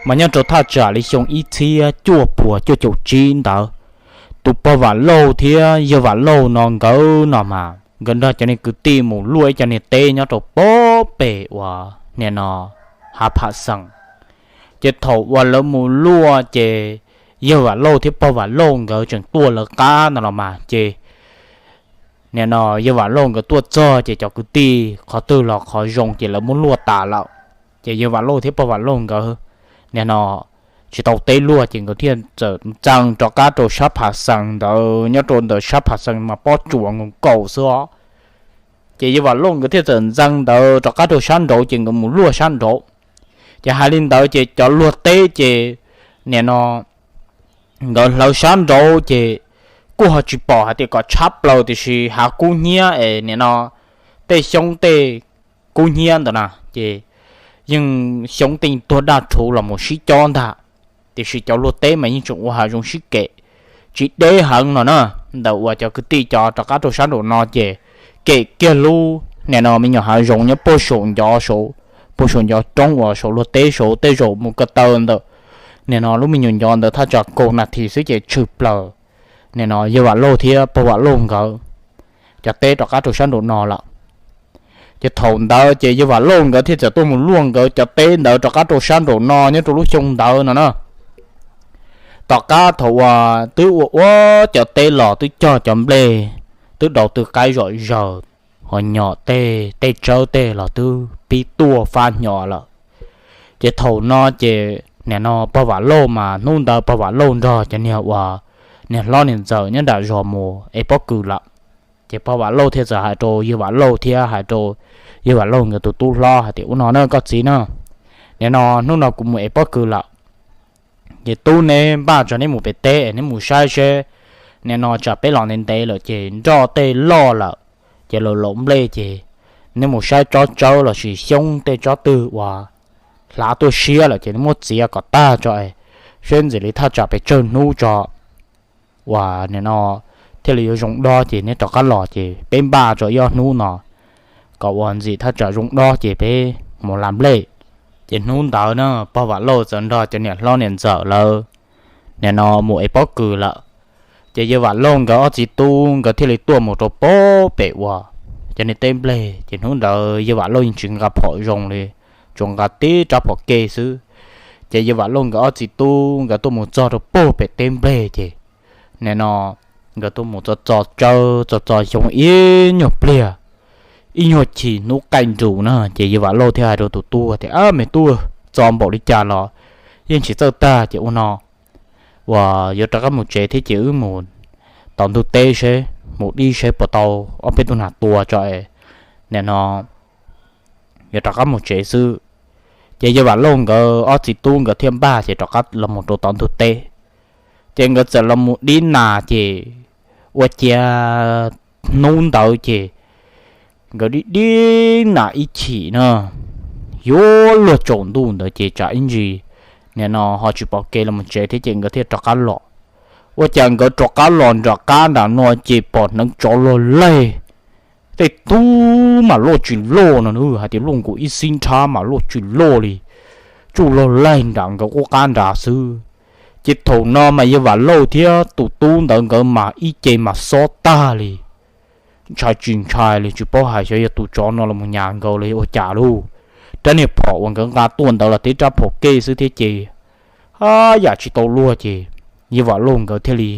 Mas nyob rau thaj tsam li xyoo ib txhiab cuaj puas cuaj caum tsib ntawd, tus pog Vam Lauj thiab yawg Vam Lauj no nkawd no mas nkawd nrog cov niag kwv tij mus luaj ib co niag teb nyob rau pem uas nim no Hav Pham Xees. Ces thaum uas lawv mus luaj ces yawg Vam Lauj thiab pog Vam Lauj nkawd tseem tuaj lawv qab no los mas ces nim no yawg Vam Lauj nkawd tuaj txog ces cov kwv tij qhov twg los qhov zoo ces lawv muab luaj tas lawm. Ces yawg Vam Lauj thiab pog Vam Lauj nkawd nim no tsis tau teb luaj ces nkawd thiaj txawm ntxees rov qab rau sab Pham Xees ntawd, nyob rau ntawm sab Pham Xees mas pob tsuas nkaus nkaus xwb os. Ces yawg Vam Lauj nkawd thiaj txawm ntxees ntawd rov qab rau sab nraud ces nkawd mus luaj sab nraud. Ces hais li ntawd ces cov luag teb ces nim no nkawd hlawv sab nraud ces kuj ho tsis pom hais tias kom tshab plaws tiam sis hav kub hnyiab es nim no tej xyoob tej kub hnyiab ntawd na ces yeej xyoob tej tuag daj rhuv los mus sib cob ntag. Tiam sis cov luag teb mas yeej tseem ua hav zoov sib kem tsis deb heev no na. Ntawm uas cov kwv tij cov rov qab rau sab nraum no ces kem kiag lub nim no me nyuam hav zoov nyob puag saum ncov saud, puag saum ncov roob uas saum luag teb saud tej zaum mus ko taw ntawm nim no lub me nyuam ncov ntawd thaj tsam kaum nas this xwb ces tshwm plaws nim no yawg Vam Lauj thiab pog Vam Lauj nkawd cov teb rov qab rau sab nraum no lawm. Ces thaum ntawd ces yawg Vam Lauj nkawd thiaj txawm tuaj mus luaj nkawd cov teb ntawd rov qab rau sab nraum no nyob rau lub xyoo ntawd no na. Tom qab thaum uas twb ua ua cov teb los twb cog cov nplej, twb daus tw qaib zom zaws, ho nyom tej tej tsawb tej los twb pib tuaj fab hnyo lawm. Ces thaum no ces nim no pog Vam Lauj mas hnub ntawd pog Vam Lauj nrog cov niag uas niag hlob niag ntxawm nyob nram zos mus ev pob kws lawm. Ces pog Vam Lauj thiaj txawm hais rau yawg Vam Lauj thiab hais rau yawg Vam Lauj nkawd tus tub hlob hais tias, ua no na koj txiv na, nim no hnub no kuv mus ev pob kws lawm, ces tub neb npaj tso neb mus pem teb es neb mus saib seb nim no tsam peb los ntev ntev lawm ces nroj tej loj lawm, ces laus laus nplej ces neb mus saib tsob tsawb lossis xyoob tej tsob twg uas hlav tuaj siab lawm ces neb muab txiav kom tag tso es seb ntxim li thaj tsam pes tsawg hnub tso uas nim no thiaj li yuav zoo dob ces neb rov qab los ces peb npaj tso ib ob hnub no kom uas ntxim thaj tsam zoo dob ces peb mus la nplej. Ces hnub ntawd na pog Vam Lauj txawm nrog cov niam hlob niam ntxawm lawv nim no mus ev pob kws lawm. Ces yawg Vam Lauj nkawd ob txiv tub nkawd thiaj li tuaj mus rau pem uas cov niag teb nplej. Ces hnub ntawd yawg Vam Lauj yeej tsis nqa phom zoo li, tsuas nqa tib rab phom ke xwb. Ces yawg Vam Lauj nkawd ob txiv tub nkawd tuaj mus txog rau pem teb nplej ces nim no nkawd tuaj mus txo txo tsawb txo txo xyoob ib nyuag pliag, ib nyuag chim hnub qaij nrus na ces yawg Vam Lauj thiaj hais rau tus tub tias, ab me tub, txo npaum li cas los yeej tsis txawj tag ces ua no uas yuav rov qab mus tsev thiab ces wb mus tom ntug teb seb, mus dib seb puas tau ob peb tug nas tua tso es nim no yuav rov qab mus tsev xwb. Ces yawg Vam Lauj nkawd ob txiv tub nkawd thiaj npaj ces rov qab los mus rau tom ntug teb. Ces nkawd txawm los mus dib nas ces ua ciav hnub ntawd ces nkawd dib dib nas ib chim na, yuav luag tsaus ntuj ntawd ces tsam ib ntsis nim no ho tsis pom kev los mus tsev thiab ces nkawd thiaj rov qab los. Ua cas nkawd rov qab los nram qab nram no ces pom hneev tsov loj laig, tej tub mas loj tsis loj no, hais tias luaj nkaus ib xib nrhab mas loj tsis loj li, tsuj loj laig nram nkawd qub qab nrad xwb. Ces thaum no mas yawg Vam Lauj thiab tus tub ntawd nkawd mas ib ce mas xob tag li, ntshai tsis ntshai li, tsis paub hais xyov yog tus tsov no los mus nyas nkaus los yog ua cas lauj. Rab niag phom uas nkawd nqa tuaj ntawd los tib rab phom ke xwb thiab ces haj yam tsis tau luag ces yawg Vam Lauj nkawd thiaj li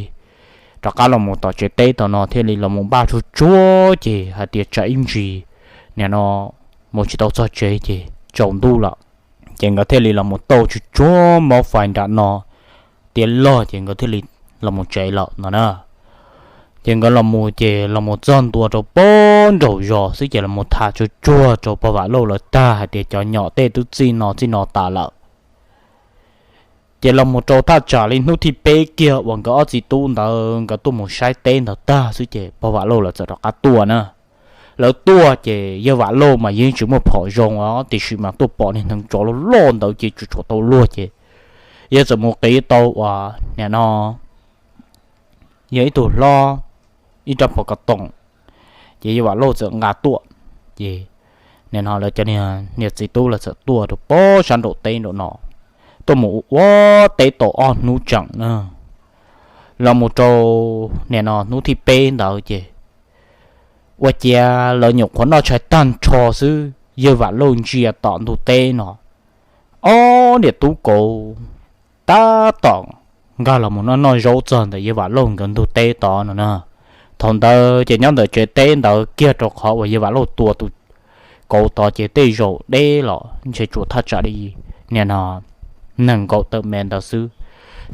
rov qab los mus tom tsev teb tom no thiaj li los mus npaj tsuag tsuag ces hais tias tsam ib ntsis nim no mus tsis tau txog tsev ces tsaus ntuj lawm. Ces nkawd thiaj li los mus tau tsuag tsuag mob fais nram no tiav log ces nkawd thiaj li los mus tsev lawm no na. Ces nkawd los mus ces los mus txog ntua rau pem nraum zos xwb ces los mus tham tsuag tsuag rau pog Vam Lauj lawv tag hais tias cov nyom tej twb txij no txij no tas lawm. Ces los mus rau thaj tsam li hnub thib peb kiag uas nkawd ob txiv tub ntawd nkawd tuaj mus saib teb ntawd tag xwb ces pog Vam Lauj lawv txawm rov qab tuaj na. Lawv tuaj ces yawg Vam Lauj mas yeej tsis muaj phom zoo os, tiam sis mas tuaj pom niag hneev tsov loj loj ntawd ces tsuas tsuas tau luag ces yawg txawm mus qiv tau uas nim no yog ib tug hlob ib rab phom ko toom, ces yawg Vam Lauj txawm nqa tuaj. Ces nim no lawv cov niag niam txiv tub lawv txawm tuaj rau pem sab nraum teb nraum no, tuaj mus ua teb tau ob hnub tseem na, los mus rau nim no hnub thib peb ntawd ces ua ciav lawv nyuam qhuav noj tshais tag nrho xwb, yawg Vam Lauj ntsia tom ntug teb no, ob niam tub kauv tab tom nkag los mus noj noj zaub txog ntawm yawg Vam Lauj nkawd ntug teb tod no na. Thaum ntawd ces nyob ntawm tsev teb ntawd kiag rau qhov uas yawg Vam Lauj tua tus kauv tod ces tej zaum deb los ntshe tsuas thaj tsam li nim no nees nkaum tawm mev ntawd xwb.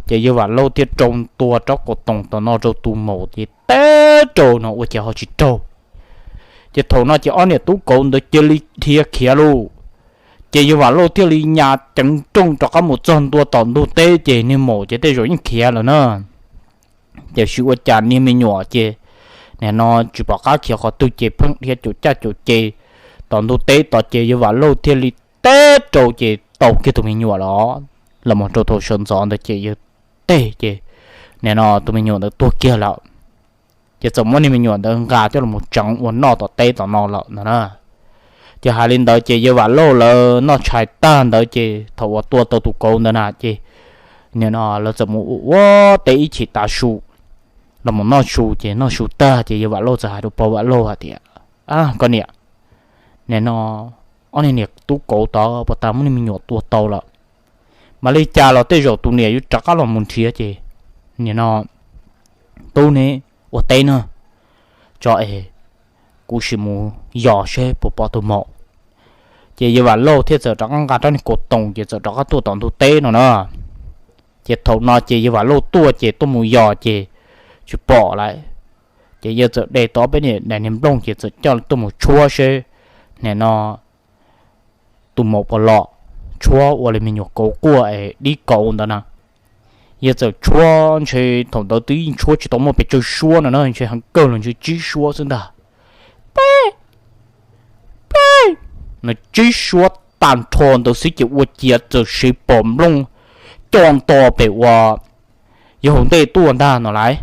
Ces yawg Vam Lauj thiaj rau ntua rab qau toos tom no rau tus maum ces teb rau no ua cas ho tsis raug. Ces thaum no ces ob niam tub kauv ntawd cia li dhia khiav lauj. Ces yawg Vam Lauj thiaj li nyas ceev nrooj rov qab mus txog ntua tom ntug teb ces niag maum ces tej zaum yeej khiav lawm na. Tiam sis ua cas niag me nyuam ces nim no tsis pom qab khiav qhov twg ces pheej dhia caum caj caum ces tom ntug teb tod ces yawg Vam Lauj thiaj li teb rau ces tau kiag tus me nyuam los, los mus rau thaum sawv ntxov ntawd ces yawg teb ces nim no tus me nyuam ntawd tuag kiag lawm. Ces txawm muab niag me nyuam ntawd nqa coj los tseev ua noj tom teb tom no lawm no na. Ces hais li ntawd ces yawg Vam Lauj lawv noj tshais tag ntawd ces thaum uas tua tau tus kauv ntawd na ces nim no lawv txawm mus ua ua teb ib chim tav su, los mus noj su ces noj su tag ces yawg Vam Lauj txawm hais rau pog Vam Lauj hais tias, Koj niam, nim no ob niag niam tub kauv tod puas tas muab niag me nyuam tua tau lawm? Mam li cas los tej zaum tus niam yuav rov qab los mus nrhiav ces nim no tub neb ua teb na, tso es kuv sim mus yos seb puas pom tus maum. Ces yawg Vam Lauj thiaj txawm rov qab nqa rab niag qau toos ces txawm rov qab tuaj tom ntug teb no na. Ces thaum no ces yawg Vam Lauj tuaj ces tuaj mus yos ces tsis pom lawm. Ces yawg txawm de tau ob peb niag daim niag nplooj ces txawm coj tuaj mus tshuab seb nim no tus maum puas los, tshuab ua li me nyuam kauv quaj es dib kauv ntawd na. Yawg txawm tshuab ntshe thaum ntawd twb yeej tshuab tsis tau muaj pes tsawg suab no na, ntshe heev kawg los ntshe tsib suab xwb ntag. Peb, peb, no tsib suab tag nrho ntawd xwb ces ua ciav txawm siv pom nplooj co nto pem uas yawg hauv ntej tuaj ntag no lauj.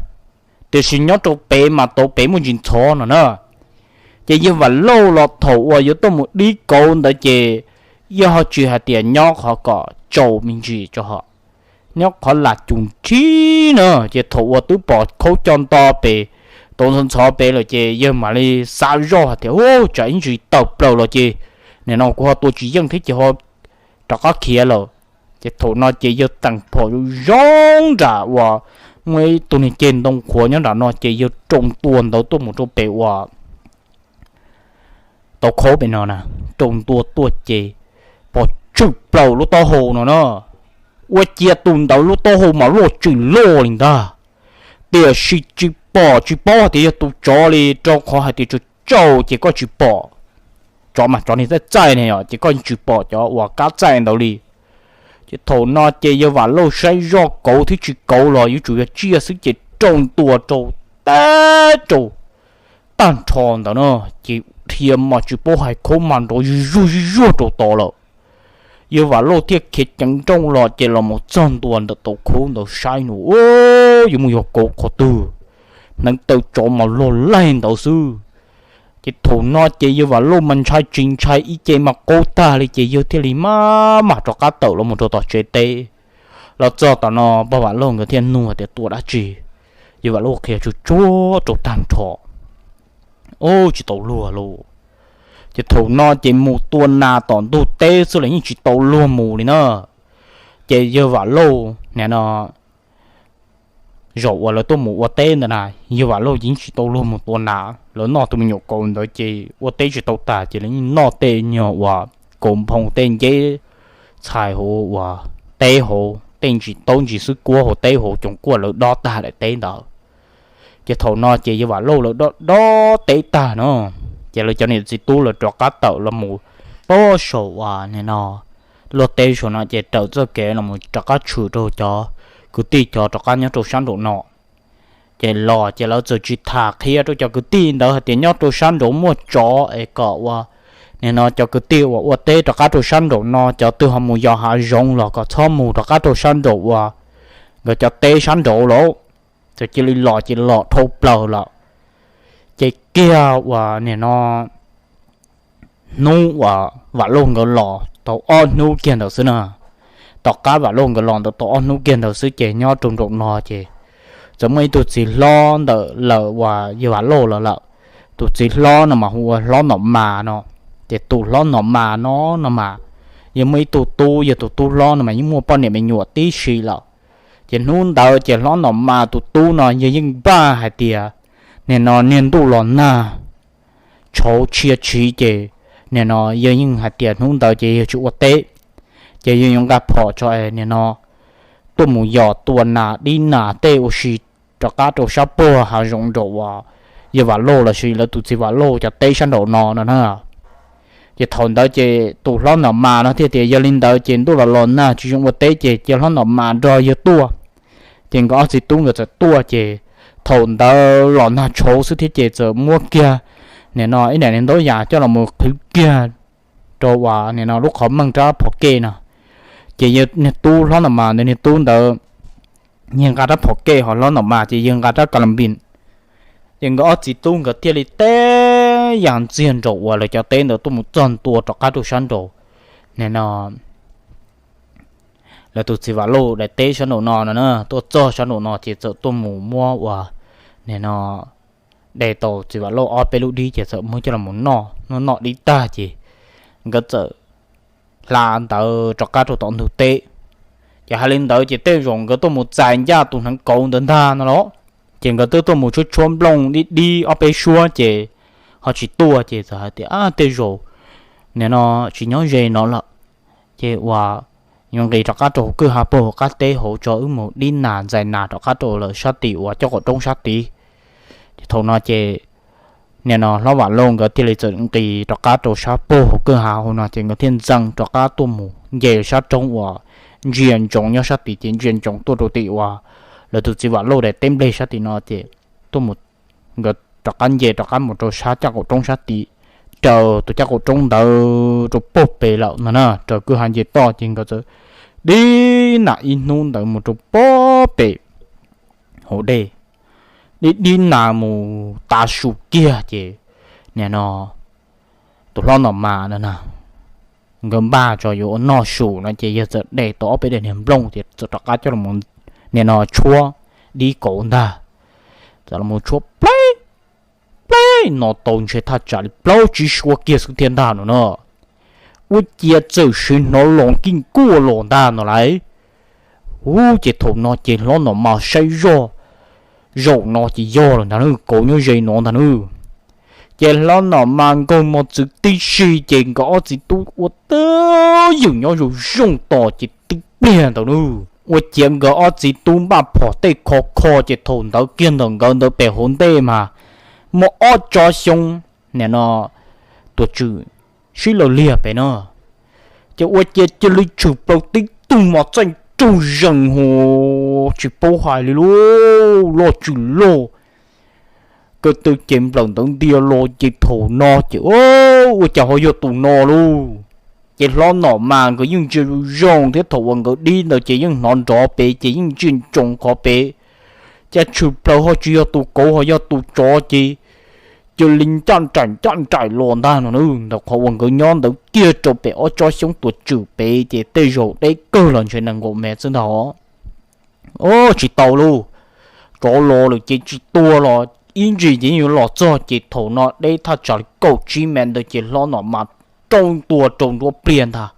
Tiam sis nyob rau pem mas tau pem muaj ntsis ntxhov no na. Ces yawg Vam Lauj los thaum uas yuav tuaj mus dib kauv ntawd ces yawg ho tsis hais tias nyob qhov kom tsaus me ntsis tso ho, nyob qhov lam cum nrhib na. Ces thaum uas twb pom khaub co nto pem, tau ntxhov ntxhov pem lawm ces yawg mam li xav zoj hais tias, Ub, tsam ib ntsis tawm plaws los ces nim no kuv ho tua tsis yeej thiab ces ho rov qab khiav lawm. Ces thaum no ces yawg teem phom zoo zoo nram uas muaj ib tug niag ceg ntoo qhuav nyob nram no ces yawg rau ntua ntawd tuaj mus rau pem uas tau khaub pem no na, rau ntua tuaj ces pom tswm plaws lub taub hau no na. Ua ciav tus ntawd lub taub hau mas loj tsis loj li ntag, tiam sis tsis pom tsis paub hais tias yog tus tsov li, rau qhov hais tias tsaus tsaus ces koj tsis pom. Tsov mas tsov niag txaij txaij ne yom, ces koj tsis pom cov uas kab txaij ntawd li. Ces thaum no ces yawg Vam Lauj saib zoj kauv thiab tsis kauv los yuav tsum yog tsiaj xwb ces rau ntua rau teb rau tag nrho ntawd no, ces dhia mas tsis paub hais khaub mas nrov zuj zuag zuj zuag rau tod lawm. Yawg Vam Lauj thiaj khiav ceev nrooj los ces los mus txog ntua ntawm tau khaub ntawd saib no, yuav mus yog kauv qhov twg, hneev taw tsov mas log laig ntawd xwb. Ces thaum no ces yawg Vam Lauj mas ntshai tsis ntshai ib ce mas qaug tag li ces yawg thiaj li maj mam rov qab tawm los mus rau tom tsev teb. Los txog tom no pog Vam Lauj nkawd thiaj nug tias, Tua dab tsi? Yawg Vam Lauj qhia tsuag tsuag rau tag nrho, Ub, tsis tau luag lauj. Ces thaum no ces mus tua nas tom ntug teb xwb los yeej tsis tau luag mus li na. Ces yawg Vam Lauj nim no zaum uas lawv tuaj mus ua teb ntawd na, yawg Vam Lauj yeej tsis tau luag mus tua nas, lawv noj tus me nyuam kauv ntawd ces ua teb tsis tau tas ces lawv yeej noj tej nyuag uas kaus nphoo tej nceb txhais hauv uas teb hauv, tej ntsis taub ntsis xwb kuab hauv teb hauv coos kuaj lawv dob tag daim teb ntawd. Ces thaum no ces yawg Vam Lauj lawv dob dob teb tag no, ces lawv cov niam txiv tub lawv rov qab tawm los mus pob saum uas nim no luaj teb saum no ces raws txoj kev los mus rov qab tshwm rau cov kwv tij cov rov qab nyob rau sab nraum no. Ces los ces lawv txawm tsis tham qhia rau cov kwv tij ntawd hais tias nyob rau sab nraud muaj tsov es kom ua, nim no cov kwv tij uas ua teb rov qab rau sab nraum no cov twg ho mus yos hav zoov los kom txhob mus rov qab rau sab nraum uas nkawd cov teb sab nraud lauj. Txawm cia li los ces los dhau plaws lawm. Ces kiag uas nim no hnub uas Vam Lauj nkawd los tau ob hnub kiag ntawd xwb na, tom qab Vam Lauj nkawd los ntawd tau ob hnub kiag ntawd xwb ces nyob rau nraum no ces txawm muaj ib tug txiv hlob ntawm lawm uas yawg Vam Lauj los lawm. Tus txiv hlob no mas hu ua Hlob Nom Mas no. Ces tus Hlob Nom Mas no no mas yog muaj ib tug tub, yog tus tub hlob no mas yeej muaj poj niam me nyuam tib si lawm. Ces hnub ntawd ces Hlob Nom Mas tus tub no yog yeej npaj hais tias nim no niag ntuj los nag tshauv tshia tshiv ces nim no yog yeej hais tias hnub ntawd ces yog tsis ua teb, ces yog yuav nqa phom tso nim no tuaj mus yos tua nas dib nas tej ua si rov qab rau sab puag hav zoov nraum uas yawg Vam Lauj lossis lawv tus txiv Vam Lauj cov teb sab nraum no no na. Ces thaum ntawd ces tus Hlob Nom Mas no thiaj tias yog li ntawd ces ntuj los los nag tsis zoo ua teb ces cia Hlob Nom Mas nrog yawg tuaj. Ces nkawd ob txiv tub nkawd txawm tuaj ces thaum ntawd los nag tshauv xwb thiab ces txawm muab kiag nim no ib daim niag ntaub yas coj los mus qhwv kiag rau uas nim no lub qhov meej rab phom kej no. Ces yawg niag tub Hlob Nom Mas ntawd niag tub ntawd yawg nqa rab phom kej ho Hlob Nom Mas ces yawg nqa rab ka la npis. Ces nkawd ob txiv tub nkawd thiaj li teb yas ntxiag nraum uas lawv cov teb ntawd tuaj mus txog ntua rov qab rau sab nraum nim no lawv tus txiv Vam Lauj daim teb sab nraum no no na. Tuaj txog sab nraum no ces txawm tuaj mus muab uas nim no de tau txiv Vam Lauj ob peb lub dib ces txawm muab coj los noj noj noj dib tag ces nkawd txawm hla ntawd rov qab rau tom ntug teb. Ces hais li ntawd ces tej zaum nkawd tuaj mus txais ncaj tus hneev kauv ntawd ntag no los. Ces nkawd twb tuaj mus tshuab tshuab nplooj dib dib ob peb suab ces ho tsis tuaj ces txawm hais tias tej zaum nim no tsis nyob ze no lawm, ces uas yuav nqis rov qab rau hauv kwj ha puag hauv qab teb hauv tso wb mus dib nas ntxais nas rov qab rau lawv sab tim uas caj qaum roob sab tid. Ces thaum no ces nim no Hlob Vam Lauj nkawd thiaj li txawm nqis rov qab rau sab puag hauv kwj ha hauv no ces nkawd thiaj ntxees rov qab tuaj mus nce sab roob uas ntsia ntsoov nyob sab tid ces ntsia ntsoov tuaj rau tim uas lawv tus txiv Vam Lauj daim teb nplej sab tim no ces tuaj mus nkawd rov qab nce rov qab mus rau sab caj qaum roob sab tid, raws tus caj qaum roob ntawd rau puag pem lawm no na. Raws kwj ha nce toj ces nkawd txawm dib nas ib hnub ntawd mus rau puag pem hauv dej, dib dib nas mus tav su kiag ces nim no tus Hlob Nom Mas no na nkawd npaj tso yuav ua noj su no ces yawg txawm de tau ob peb daim niag nplooj ces txawm rov qab coj los nim no tshuab dib kauv ntag. Txawm los tshuab pleb pleb no tau ntshe thaj tsam li plaub tsib suab kiag xwb thiab ntag no na. Ua ciav txawm siv hnov los kij kuaj los ntag no lauj. Ub, ces thaum no ces Hlob Nom Mas saib zoj, zaum no ces yog lawm ntag nws kauv nyob ze no ntag nws. Ces Hlob Nom Mas nkaug mos txwv tib si ces nkawd ob txiv tub ua twj ywm nyob zoo zoo tos ces tib pliag ntawd nws ua ciav nkawd ob txiv tub npaj phom tej khov kho ces thaum ntawd kiag ntawm nkawd ntawd pem hauv ntej mas muaj ob tsob xyoob nim no tuam tswm sib law liag pem no. Ces ua ciav cia li tshwm plaws tib tug mos txaij nraug zees hos tsis paub hais li lub loj tswm loj, ko tw ces nplawm ntawd ntiag los ces thaum no ces ua cas ho yog tus no lauj. Ces Hlob Nom Mas nkawd yeej ntsia zoo zoo thiab thaum uas nkawd dib ntawd ces yeej hnov nrov pem ces yeej ntsia ntsoov qhov pem, cas tshwm plaws ho tsis yog tus kauv ho yog tus tsov ces cia li ncaj nraim ncaj nraim los ntag no. Ntawm qhov uas nkawd nyob ntawd kiag rau pem ob tsob xyoob tuam tswm pem ces tej zaum deb kawg los ntshe nees nkaum mev xwb ntag os. Ub, tsis tau lauj, tsov los lawm ces tsis tua los ib ntsis ces yeej yuav los txog ces thaum no deb thaj tsam li kaum tsib mev ntawd ces Hlob Nom Mas rau ntua rau nruab pliag ntag.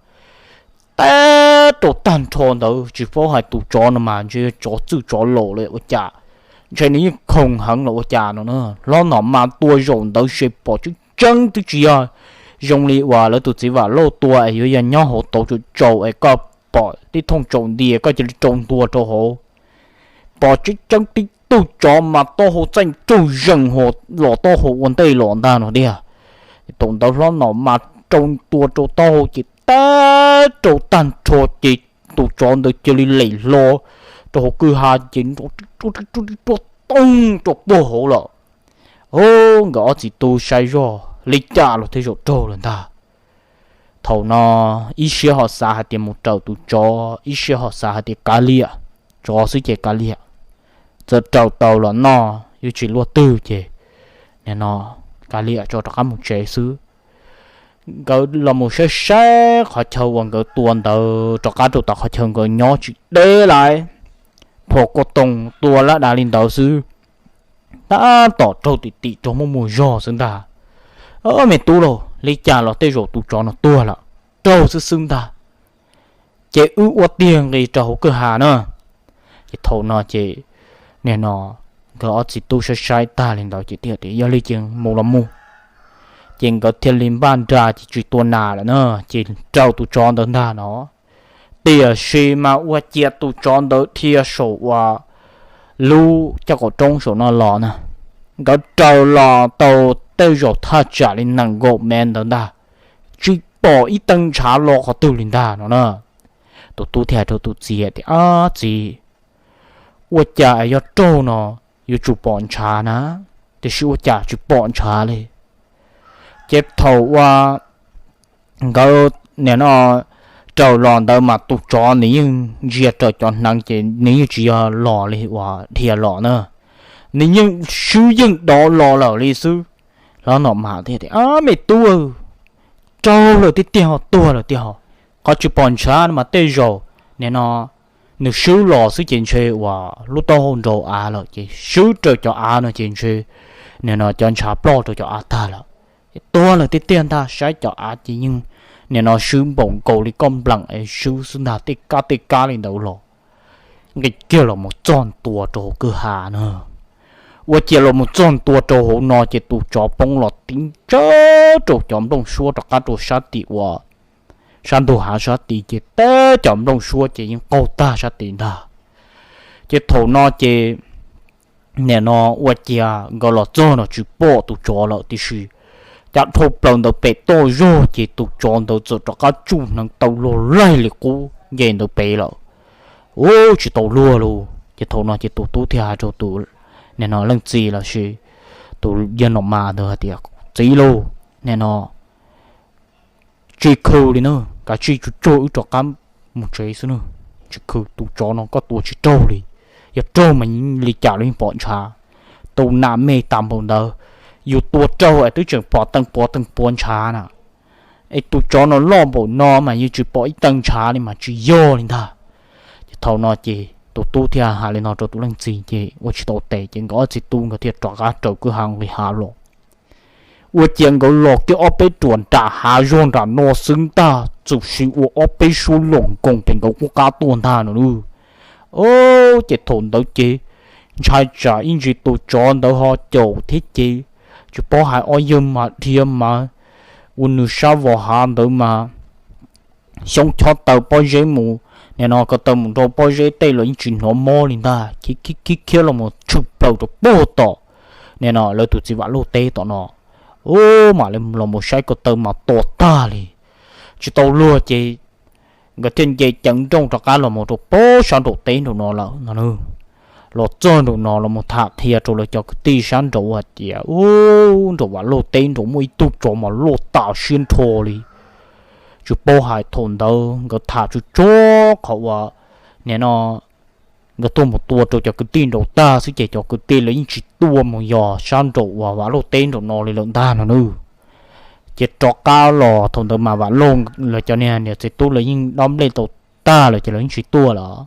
Teb rau tag nrho ntawd tsis paub hais tus tsov no mas ntshe yog tsov txwj tsov laus lawm ua cas, ntshe nws yeej khoom heev los ua cas no na. Hlob Nom Mas tua zaum ntawd ces pom tseeb tseeb twb tsis yog zoo li uas lawv tus txiv Vam Lauj tua es yuav yog nyob hauv tauv tsaus tsaus es koj pom tib thooj tsaus nti koj cia li rau ntua rau hauv. Pom tseeb tseeb tib tug tsov mas taub hau txaij nraug zees hos los taub hau ua ntej los ntag no tiag. Thaum ntawd Hlob Nom Mas rau ntua rau taub hau ces teb rau tag nrho ces tus tsov ntawd cia li lem hlo rau hauv kwj ha ces nrov rib ruaj rib ruaj toog rau puag hauv lawm. Ub, nkawd ob txiv tub saib zoj li cas los thiaj zaum raug lawm ntag. Thaum no ib siab ho xav hais tias mus raws tus tsov, ib siab ho xav hais tias kav liam, tsov xwb ces kav liam, txawm raws tau los noj yuav tsis luaj twg ces nim no kav liam tso rov qab mus tsev xwb. Nkawd los mus saib saib qhov chaw uas nkawd tua ntawd rov qab rau tom qhov chaw nkawd nyob tsis deb lawm, phom kua toog tua lab dav li ntawd xwb, tab tom raug tim tim raug muaj muaj zog xwb ntag. Me tub lauj, li cas los tej zaum tus tsov no tuag lawm, raug xwb xwb ntag. Ces wb ua tiag nqis rau hauv kwj ha na. Ces thaum no ces nim no nkawd ob txiv tub saib saib tag li ntawd ces thiaj tias yog li ces mus los mus. Ces nkawd thiaj li npaj nra ces tsis tua nas lawm na, ces raws tus tsov ntawd ntag no. Tiam sis mas ua ciav tus tsov ntawd dhia saum uas lub caj qaum roob saum no los na, nkawd raws los tau tej zaum thaj tsam li nees nkaum mev ntawd ntag, tsis pom ib teev ntshav los qhov twg li ntag no na. Tus tub thiaj hais rau tus txiv tias, Ab txiv, ua cas yog raug no yuav tsum pom ntshav na, tiam sis ua cas tsis pom ntshav li? Ces thaum uas nkawd nim no raws los ntawd mas tus tsov nws yeej ntsia raws cov hneev ces nws yeej tsis yog los li uas dhia los na, nws yeej swb yeej dov los lawm li xwb. Hlob Nom Mas thiaj tias, Ab me tub, raug lawm tiag tiag ho, tuag lawm tiag ho. Qhov tsis pom ntshav no mas tej zaum nim no nws swb los xwb ces ntshe uas lub taub hau nraus av lawm ces swb raws cov av no ces ntshe nim no cov ntshav ploj rau cov av tag lawm. Tuag lawm tiag tiag ntag, saib cov av ces yeej nim no swb npaum nkaus li koj npleem es swb xwb ntag, tej kab tej kab li ntawd los. Nqis kiag los mus txog ntua rau hauv kwj ha na. Ua ciav los mus txog ntua rau hauv no ces tus tsov poob los tib ntsawj rau cov nplooj suab rov qab rau sab tim uas sab ntug hav sab tid ces teb cov nplooj suab ces yeej qaug tag sab tid ntag. Ces thaum no ces nim no ua ciav nkawd los txog no tsis pom tus tsov lawm tiam sis cas dhau plaws ntawd pem toj zog ces tus tsov ntawd txawm rov qab tsuj hneev taw luag laig li qub nce ntawd pem lawm. Ub, tsis tau luag lauj. Ces thaum no ces tus tub thiaj hais rau tus nim no leej txiv los sis tus yawg Nom Mas ntawd hais tias, Txiv lauj, nim no tsis khw li na, kav tsij tsuag tsuag wb rov qab mus tsev xwb na. Tsis khw, tus tsov no koj tua tsis raug li. Yog raug mas li cas los yeej pom ntshav. Tus nas me tas npaum ntawd, yus tua raug es twb tseem pom teej puav teej puav ntshav na. Es tus tsov no loj npaum no mas yeej tsis pom ib teev ntshav li mas tsis yog li ntag. Ces thaum no ces tus tub thiaj hais li no rau tus leej txiv ces ua tsis tau tes ces nkawd ob txiv tub nkawd thiaj rov qab raws kwj ha nqis hav los. Ua ciav nkawd los kiag ob peb ruam nram hav zog nram no xwb ntag, txawm sim ua ob peb suab loos nkoos pem nkawd qub qab tuaj ntag no lauj. Ces thaum ntawd ces ntshai tsam ib ntsis tus tsov ntawd ho caum thiab ces tsis paub hais ob yawg mas dhia mas ua nws sab vos hav ntawd mas xyoob chob taw pob zeb mus, nim no ko taw mus nrau pob zeb tej los yeej tsis hnov mob li ntag, khiav khiav khiav los mus tshwm plaws rau puag tom nim no lawv tus txiv Vam Lauj teb tom no. Ub, mam li los mus saib ko taw mas to tag li. Tsis tau luag ces nkawd thiaj nce ceev nrooj rov qab los mus rau puag sab nraum teb nraum no lawm no. Los txog nraum no los mus tham qhia rau lawv cov kwv tij sab nraud hais tias, ub, nraum Vam Lauj teb nraud muaj ib tug tsov mas loj tas siab nrho li. Tsis paub hais thaum ntawd nkawd tham tsuag tsuag qhov uas nim no nkawd tuaj mus tua rau cov kwv tij nraud tag xwb ces cov kwv tij lawv yeej tsis tuaj mus yos sab nraum uas Vam Lauj teb nraum no li lawm ntag no nawb. Ces rov qab los thaum ntawd mas Vam Lauj lawv cov niag niam txiv tub lawv yeej dob nplej tau tag lawm ces lawv yeej tsis tuaj lawm.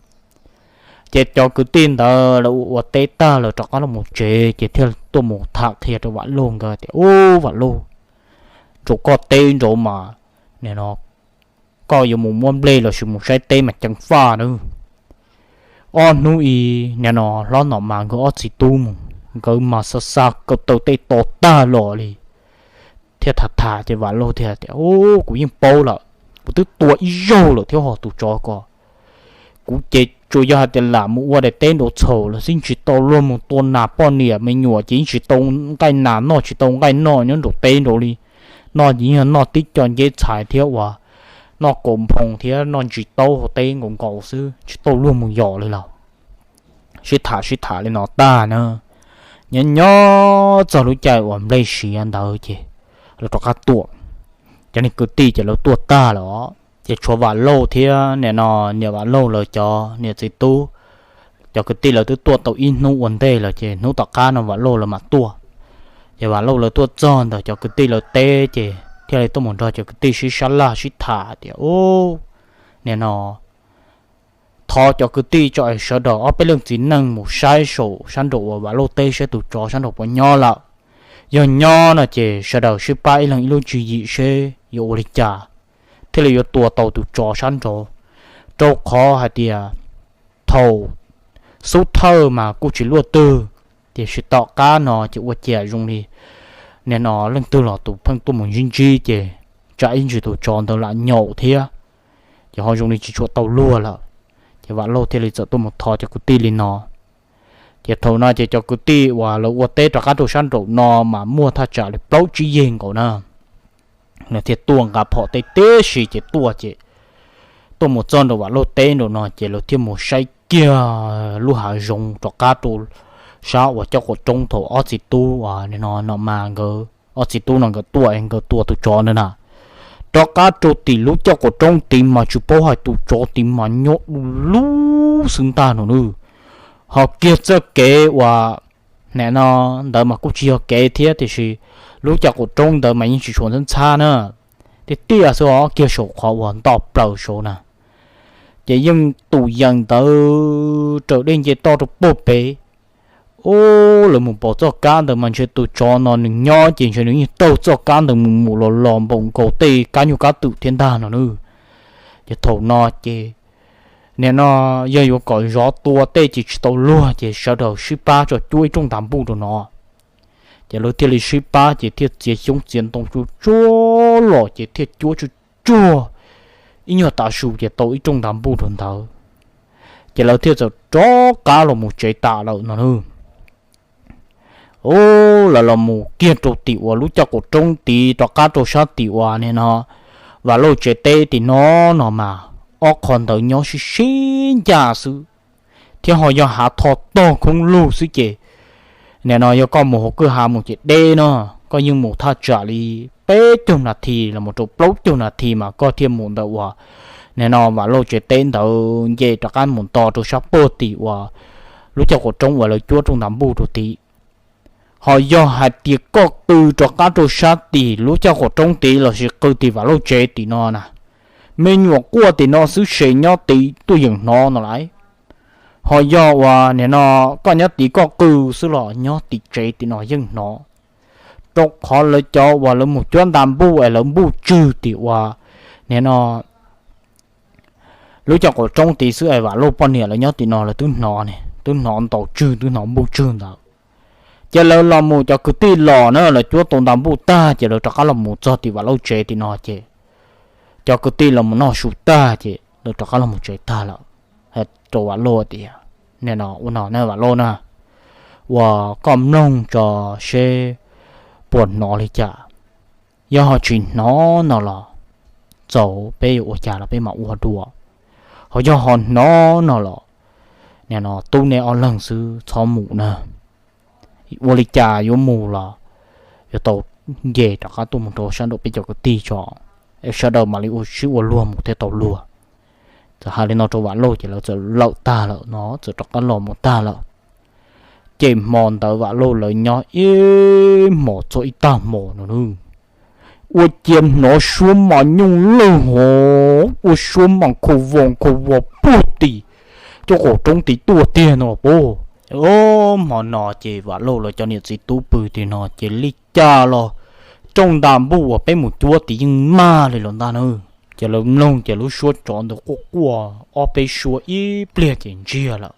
Ces cov kwv tij ntawd lawv ua ua teb tag lawm rov qab los mus tsev ces thiaj tuaj mus tham qhia rau Vam Lauj nkawd tias, ub, Vam Lauj, nraum koj teb nraud mas nim no koj yuav mus muab nplej los sis mus saib teb mas ceev faj nawb. Ob hnub ib nim no hlob Nom Mas nkawd ob txiv tub mus, nkawd mas xa xa ko taw tej to tag los li. Thiaj tham tham ces Vam Lauj thiaj tias, ub, kuv yeej paub lawm, kuv twb tua ib zaug lawm thiab ho tus tsov ko. Kuv ces tsuas yog hais tias lam mus ua daim teb nraud txhaum los xwb, tsis tau luag mus tua nas poj niam me nyuam ces yeej tsis tau nqaij nas noj, tsis tau nqaij noj nyob nraum teb nraud li. Noj ces yeej yog noj tib co nceb txhais thiab uas noj kaus nphoo thiab noj ntsis taub hauv teb nkaus nkaus xwb, tsis tau luag mus yos li lawm. Sib tham sib tham li no tag na, nyob nyob txog lub caij uas nplej siav ntawd ces lawv rov qab tuaj. Cov niag kwv tij ces lawv tuaj tag lawm os, ces tshuav Vam Lauj thiab nim no niam Vam Lauj lawv cov niam txiv tub. Cov kwv tij lawv twb tuaj tau ib hnub ua ntej lawm ces hnub tom qab no Vam Lauj lawv mam tuaj. Ces Vam Lauj lawv tuaj txog ntawm cov kwv tij lawv teb ces thiaj li tuaj mus nrog cov kwv tij sib sab laj sib tham tias, Ub, nim no thov cov kwv tij tso es sawv daws ob peb leej txiv neej mus saib saum sab nraum uas Vam Lauj teb seb tus tsov sab nraud puas nyob lawm. Yog nyob no ces sawv daws sib pab ib leeg ib lub tswv yim seb yuav ua li cas thiaj li yuav tua tau tus tsov sab nraud, rau qhov hais tias thaum xub thawj mas kuj tsis luaj twg, tiam sis tom qab no ces ua cas zoo li nim no leej twg los tus pheej tuaj mus ntsib ntsib ces tsam ib ntsis tus tsov ntawd lam nyaum thiab, ces ho zoo li tsis tshua tau luag lawm. Ces Vam Lauj thiaj li txawm tuaj mus thov cov kwv tij li no. Ces thaum no ces cov kwv tij uas lawv ua teb rov qab rau sab nraum no mas muaj thaj tsam li plaub tsib yig nkaus na, lawv thiaj tuaj nqa phom tej tib si ces tuaj ces tuaj mus txog nraum Vam Lauj teb nraum no ces lawv thiaj mus saib kiag lub hav zoov rov qab rau sab uas caj qaum roob thaum ob txiv tub no no mas nkawd ob txiv tub no nkawd tuaj es nkawd tua tus tsov ntawd na. Rov qab rau tim lub caj qaum roob tid mas tsis paub hais tus tsov tid mas nyob du lug xwb ntag no nawb. Ho kiag txoj kev uas nim no ntawd mas kuj tsis yog kev thiab tiam sis lub caj qaum roob ntawd mas yeej tsis tshua ntxhab ntxhab na, tiaj tiaj xwb os, kiag saum qhov uas ntoj plaws saud na. Ces yeej tus yees ntawd raws dej nce toj rau puag pem. Ub, lawv mus pom txoj kab ntawd mas ntshe tus tsov no nws nyob ces ntshe nws yeej taug txoj kab ntawd mus mus los los npaum nkaus tej kab nyuj kab twm thiab ntag no nawb. Ces thaum no ces nim no yog yuav kom zov tua tej ces tsis tau luag ces sawv daws sib pab tso cuab ib rooj ntas npuj rau no. Ces lawv thiaj li sib pab ces thiaj txiav xyoob txiav ntoo tsuag tsuag los ces thiaj cuab tsuag tsuag ib nyuag tav su ces tau ib rooj ntas npuj rau ntawd. Ces lawv thiaj txawm rov qab los mus tsev tas lawm no nawb. Ub, lawv los mus kiag rau tim uas lub caj qaum roob tid rov qab rau sab tim uas nim no Vam Lauj tsev teb tim no no mas ob qho ntawd nyob sib sib ncaj xwb, thiab ho yog hav tho tog khoob lug xwb ces nim no yog koj mus hauv kwj ha mus ces deb no, koj yeej mus thaj tsam li peb caug nas this los mus rau plaub caug nas this mas koj thiaj mus ntawm uas nim no Vam Lauj tsev teb ntawd nce rov qab mus nto rau sab puag tim uas lub caj qaum roob uas lawv cuab rooj ntas npuj rau tid. Ho yog hais tias koj qw rov qab rau sab tim lub caj qaum roob tid lossis qw tim Vam Lauj tsev tim no na, me nyuam quaj tim no xwb se nyob tid tuaj yeem hnov no lawm. Ho yog uas nim no koj nyob tid koj qw xwb los nyob tim tsev tim no yeej hnov, rau qhov lawv cov uas lawv mus cuab ntas npuj es lawv npuj tswg tim uas nim no lub caj qaum roob tid xwb es Vam Lauj poj niam lawv nyob tim no lawv twb hnov ne, twb hnov ntaus tswg twb hnov npuj tswg ntawd. Ces lawv los mus cov kwv tij los na, lawv cuab tau ntas npuj tag ces lawv rov qab los mus txog tim Vam Lauj tsev tim no ces cov kwv tij los mus noj su tag ces lawv rov qab los mus tsev tag lawm. Hais rau Vam Lauj tias, nim no ua no na Vam Lauj na, uas koj mloog tso seb puas hnov li cas. Yog ho tsis hnov no los txaus peb yuav ua cas los peb mam ua dua. Ho yog ho hnov no los nim no tub neb ob leeg xwb txhob mus na. Ua li cas yuav mus los yuav tau nce rov qab tuaj mus rau sab nraum peb cov kwv tij tso, es sawv daws mam li ua sib ua luag mus thiaj tau luag. Txawm hais li no rau Vam Lauj ces lawv txawm lawm tag lawm no txawm rov qab los mus tag lawm. Ces hmo ntawd Vam Lauj lawv nyob ib hmos txog ib tag hmo no nawb, ua ciav hnov suab mas nyooj lawj hov, ua suab mas khau vos khau vos puag tim caj qaum roob tid tuaj tiag no puag. Hmo no ces Vam Lauj lawv cov niam txiv tub pw tim no ces li cas los rooj ntas npuj uas peb mus cuab tid yeej mag li los ntag na. Ces lawv mloog ces lub suab tsov ntawd quaj quaj ob peb suab ib pliag ces ntsiag lawm.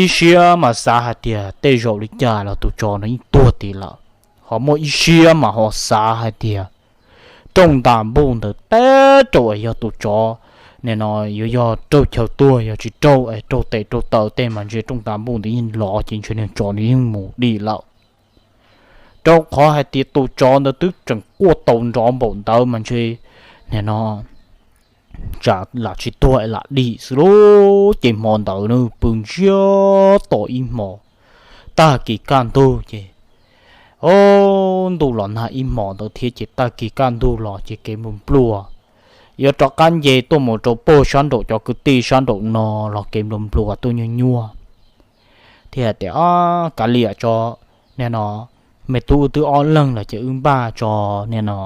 Ib siab mas xav hais tias tej zaum li cas los tus tsov no yeej tuag tid lawm, ho muaj ib siab mas ho xav hais tias rooj ntas npuj ntawd teb rau es yog tus tsov nim no yuav yog raug chaw tuag, yog tsis raug es raug tes raug taw tej mas ntshe rooj ntas npuj ntawd yeej lov ces ntshe niag tsov ntawd yeej mus dim lawm. Rau qhov hais tias tus tsov ntawd twb tseem quaj tau nrov npaum ntawd mas ntshe nim no tsam lam tsis tuag es lam dim xwb lauj. Ces hmo ntawd nws pw ntsiag to ib hmos, tag kis kaj ntug ces, o, ntuj los nag ib hmos ntawd thiab ces tag kis kaj ntug los ces kev nplua nplua, yuav rov qab nce tuaj mus rau puag sab nraum cov kwv tij sab nraum no los kev nplua nplua tuaj nyuaj nyuaj. Thiab hais tias, o, kav liam tso, nim no Me tub wb twb ob leeg lawm ces wb npaj tso, nim no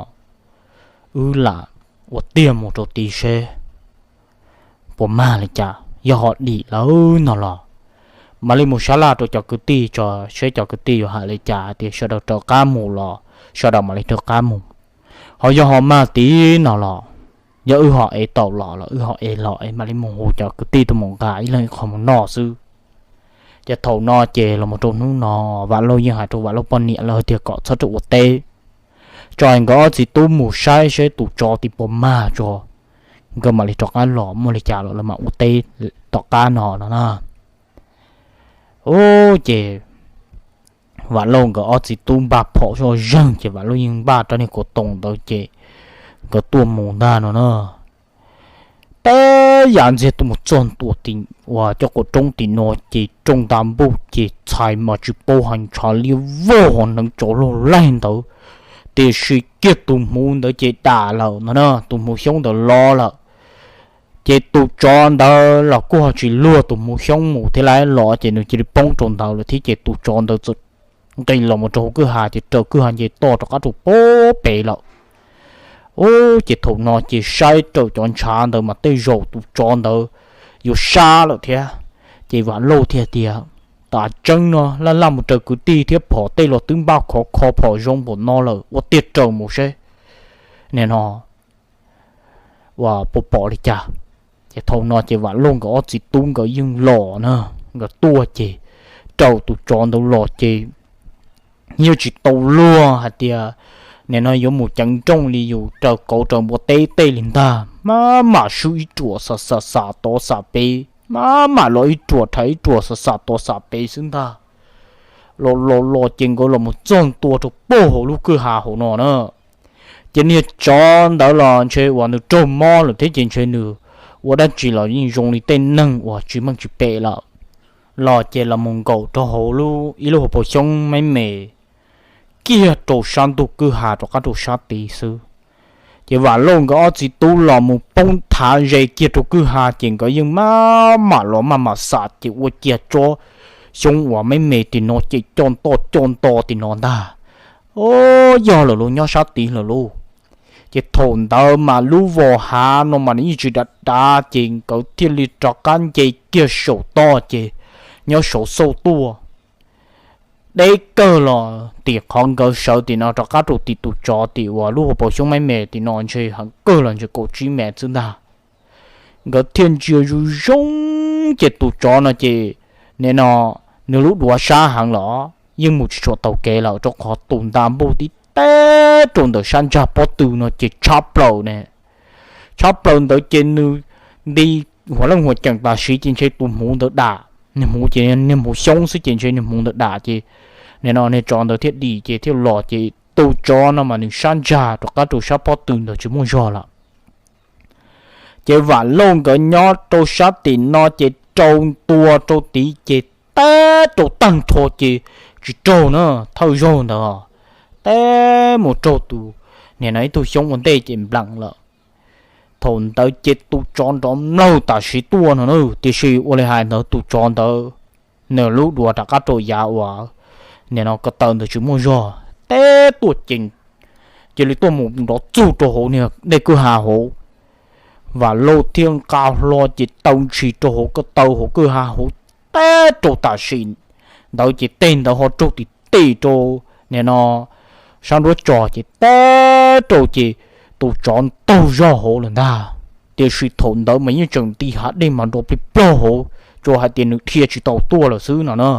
wb lam ua tiag mus rau tid seb puas mag li cas. Yog ho dim lawm no los mam li mus sab laj rau cov kwv tij tso, seb cov kwv tij yuav hais li cas, hais tias sawv daws rov qab mus los sawv daws mam li rov qab mus. Ho yog ho mag tid no los, yog wb ho ev tau los los wb ho ev los es mam li mus hu cov kwv tij tuaj mus nqa ib leeg ib qho mus noj xwb. Ces thaum no ces los mus rau hnub no, Vam Lauj yeej hais rau Vam Lauj poj niam lawv tias kom txhob rau ua teb, tso nkawd ob txiv tub mus saib seb tus tsov tid puas mag tso, nkawd mam li rov qab los, muaj li cas los lawv mam ua teb tom qab no no na. Ub, ces Vam Lauj nkawd ob txiv tub npaj phom zoj zeeg ces Vam Lauj yeej npaj rab niag kuv toos ntawd ces nkawd tuaj mus ntag no na. Peb yav ntxiag tuaj mus txog ntua tim uas cov qhov roob tim no ces rooj nta npuj ces txhais mas tsis paub hais, ntshav liab vog hneev tsov loj laig ntawd, tiam sis kiag tus hmuv ntawd ces dam lawm no na, tus hmuv xyoob ntawd lov lawm. Ces tus tsov ntawd los kuj ho tsis luag tus hmuv xyoob mus thiab lawm los ces nws cia li poob rau ntawd lawm thiab ces tus tsov ntawd txawm nqis los mus rau hauv kwj ha ces raws kwj ha nce toj rov qab rau pem lawm. Ub, ces thaum no ces saib raws cov ntshav ntawd mas tej zaum tus tsov ntawd yuav sab lawm thiab. Ces Vam Lauj thiaj tias, tam tseeb no laj laj mus raws kwv tij thiab phom tej los twb npaj khov kho phom zoo npaum no lawm, ua tiag raws mus seb nim no uas puas pom li cas. Ces thaum no ces Vam Lauj nkawd ob txiv tub nkawd yeej los na, nkawd tuaj ces raws tus tsov ntawd los ces yeej tsis tau luag hais tias nim no yuav mus ceev nrooj li yus raws kauv raws npua teb tej li ntag, maj mam sub ib ruam xam xam xam tod xam pem, maj mam los ib ruam rhais ib ruam xam xam tod xam pem xwb ntag. Los los los ces nkawd los mus txog ntua rau pem hauv lub kwj ha hauv no na. Ces niag tsov ntawd los ntshe uas nws raug mob lawm thiab ces ntshe nws ua dab tsi los yeej zoo li tej neeg uas tsis meej tsis pem lawm. Los ces los mus nkaum rau hauv ib lub hauv paus xyoob me me kiag rau sab ntug kwj ha rov qab rau sab tid xwb. Ces Vam Lauj nkawd ob txiv tub los mus poob thav ze kiag rau kwj ha ces nkawd yeej maj mam los maj mam xam ces ua ciav tsob xyoob uas me me tim no ces coj nto coj nto tim no ntag. Ub, yog lawm lauj, nyob sab tid lawm lauj. Ces thaum ntawd mas lub vos hav no mas nws yeej tsis dav dav ces nkawd thiaj li rov qab nce kiag saum toj ces nyob saud xauj tuaj deb kawg los tim qhov nkawd sawv tim no rov qab rau tim tus tsov tim uas lub hauv paus xyoob me me tim no ntshe heev kawg los ntshe kaum tsib mev xwb ntag. Nkawd thiaj ntsia zoo zoo ces tus tsov no ces nim no nws lub duav sab heev los yeej mus tsis tshua taus kev lawm rau qhov tus nta npuj tib teb rau ntawm sab ntsag pob tw no ces tshab plaws ne. Tshab plaws ntawd ces nws nti huas leej huas ceem tam sim ces ntshe tus hmuv ntawd dam, niag hmuv ces niag hmuv xyoob xwb ces ntshe niag hmuv ntawd dam ces nim no niag tsov ntawd thiaj dim ces thiaj los ces tus tsov no mas nws sab ntsag rov qab rau sab pob tw ntawd tsis muaj zog lawm. Ces Vam Lauj nkawd nyob rau sab tim no ces rau ntua rau tid ces teb rau tag nrho ces tsis raug na, thawj zaug ntawd teb mus raug tus nim no ib tug xyoob ua ntej ces npleem lawm. Thaum ntawd ces tus tsov nrov mlaug tam sim tuaj no na, tiam sis ua li hais ntawd tus tsov ntawd nws lub duav rov qab rau yav uas nim no ko taw ntawd tsis muaj zog teb tuaj ces cia li tuaj mus nrov txug rau hauv niag dej kwj ha hauv. Vam Lauj thiaj nqa hlo ces taw ntshis rau hauv ko taw hauv kwj ha hauv teb rau tam sim ntawd ces tej ntawd ho raug tim tim rau nim no sab nruab tso ces teb rau ces tus tsov ntaug zog hauv lawm ntag. Tiam sis thaum ntawd mas yeej tseem nti hav dej mas nrov plig plog hauv, tsuas hais tias nws dhia tsis tau tuaj lawm xwb no na.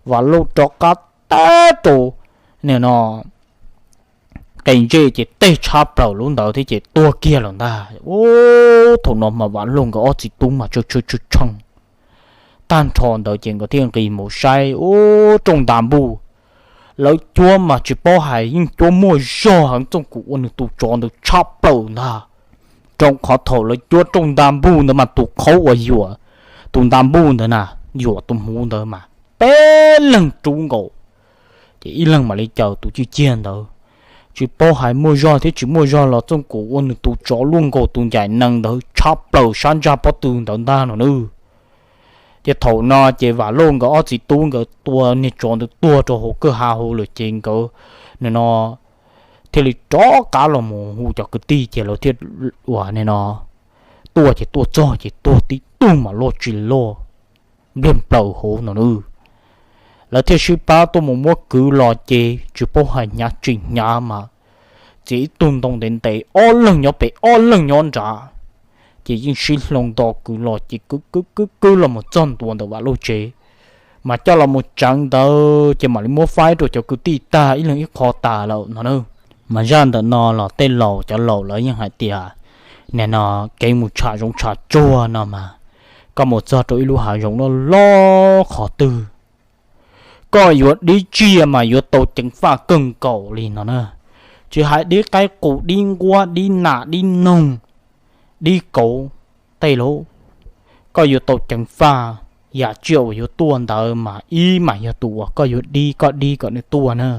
Vam Lauj rov qab teb rau nim no qe ntsej ces tej tshab plaws lub ntawd thiab ces tuag kiag lawm ntag. Ub, thaum no mas Vam Lauj nkawd ob txiv tub mas tsw tsw tsw tsheej tag nrho ntawd ces nkawd thiaj nqis mus saib ub rooj nta npuj. Lawv cuab mas tsis paub hais yeej cuab muaj zog heev txooj kuv ua nws tus tsov ntawd tshab plaws ntag. Rau qhov thaum lawv cuab rooj nta npuj ntawd mas tus qhaub uas yuam tus nta npuj ntawd na, yuam tus hmuv ntawd mas peb leeg rub nkaus, ces ib leeg mam li caws tus cwj ciag ntawd. Tsis paub hais muaj zog thiab tsis muaj zog los txooj kuv ua nws tus tsov luaj nkaus tus ncaim nees ntawd tshab plaws sab ntsaj pob tw ntawd ntag no nawb. Ces thaum no ces Vam Lauj nkawd ob txiv tub nkawd tua niag tsov ntawd tuag rau hauv kwj ha hauv lawm ces nkawd nim no thiaj li rov qab los mus hu cov kwv tij ces lawv thiaj ua nim no tuaj ces tuaj txog ces tuag tib tug mas loj tsis loj, npliag plaws hauv no na. Lawv thiaj sib pab tuaj mus muab kwv los ces tsis paub hais hnyav tsis hnyav mas txiav ib tug ntoo ntev ntev ob leeg nyob pem ob leeg nyob nrad, ces yeej sib hloov nto kwv los ces kwv kwv kwv kwv los mus txog ntua ntawm Vam Lauj tsev, mas coj los mus tsev ntawd ces mam li muab faib rau cov kwv tij tag ib leeg ib qho tas lawm no na. Mas zaj ntawm no los tej laus cov laus lawv yeej hais tias nim no kev mus tsham zoov tsham tsuag no mas koj mus txog rau ib lub hav zoov loj loj qhov twg koj yuav dib tsiaj mas yuav tau ceev faj kawg nkaus li no na. Tsis hais dib qaib qus dib nquab dib nas dib noog dib kauv tej lauj, koj yuav tau ceev faj. Yam tsiaj uas yuav tuaj ntawd mas ib mas yog tus uas koj yuav dib koj dib kom nws tuaj na.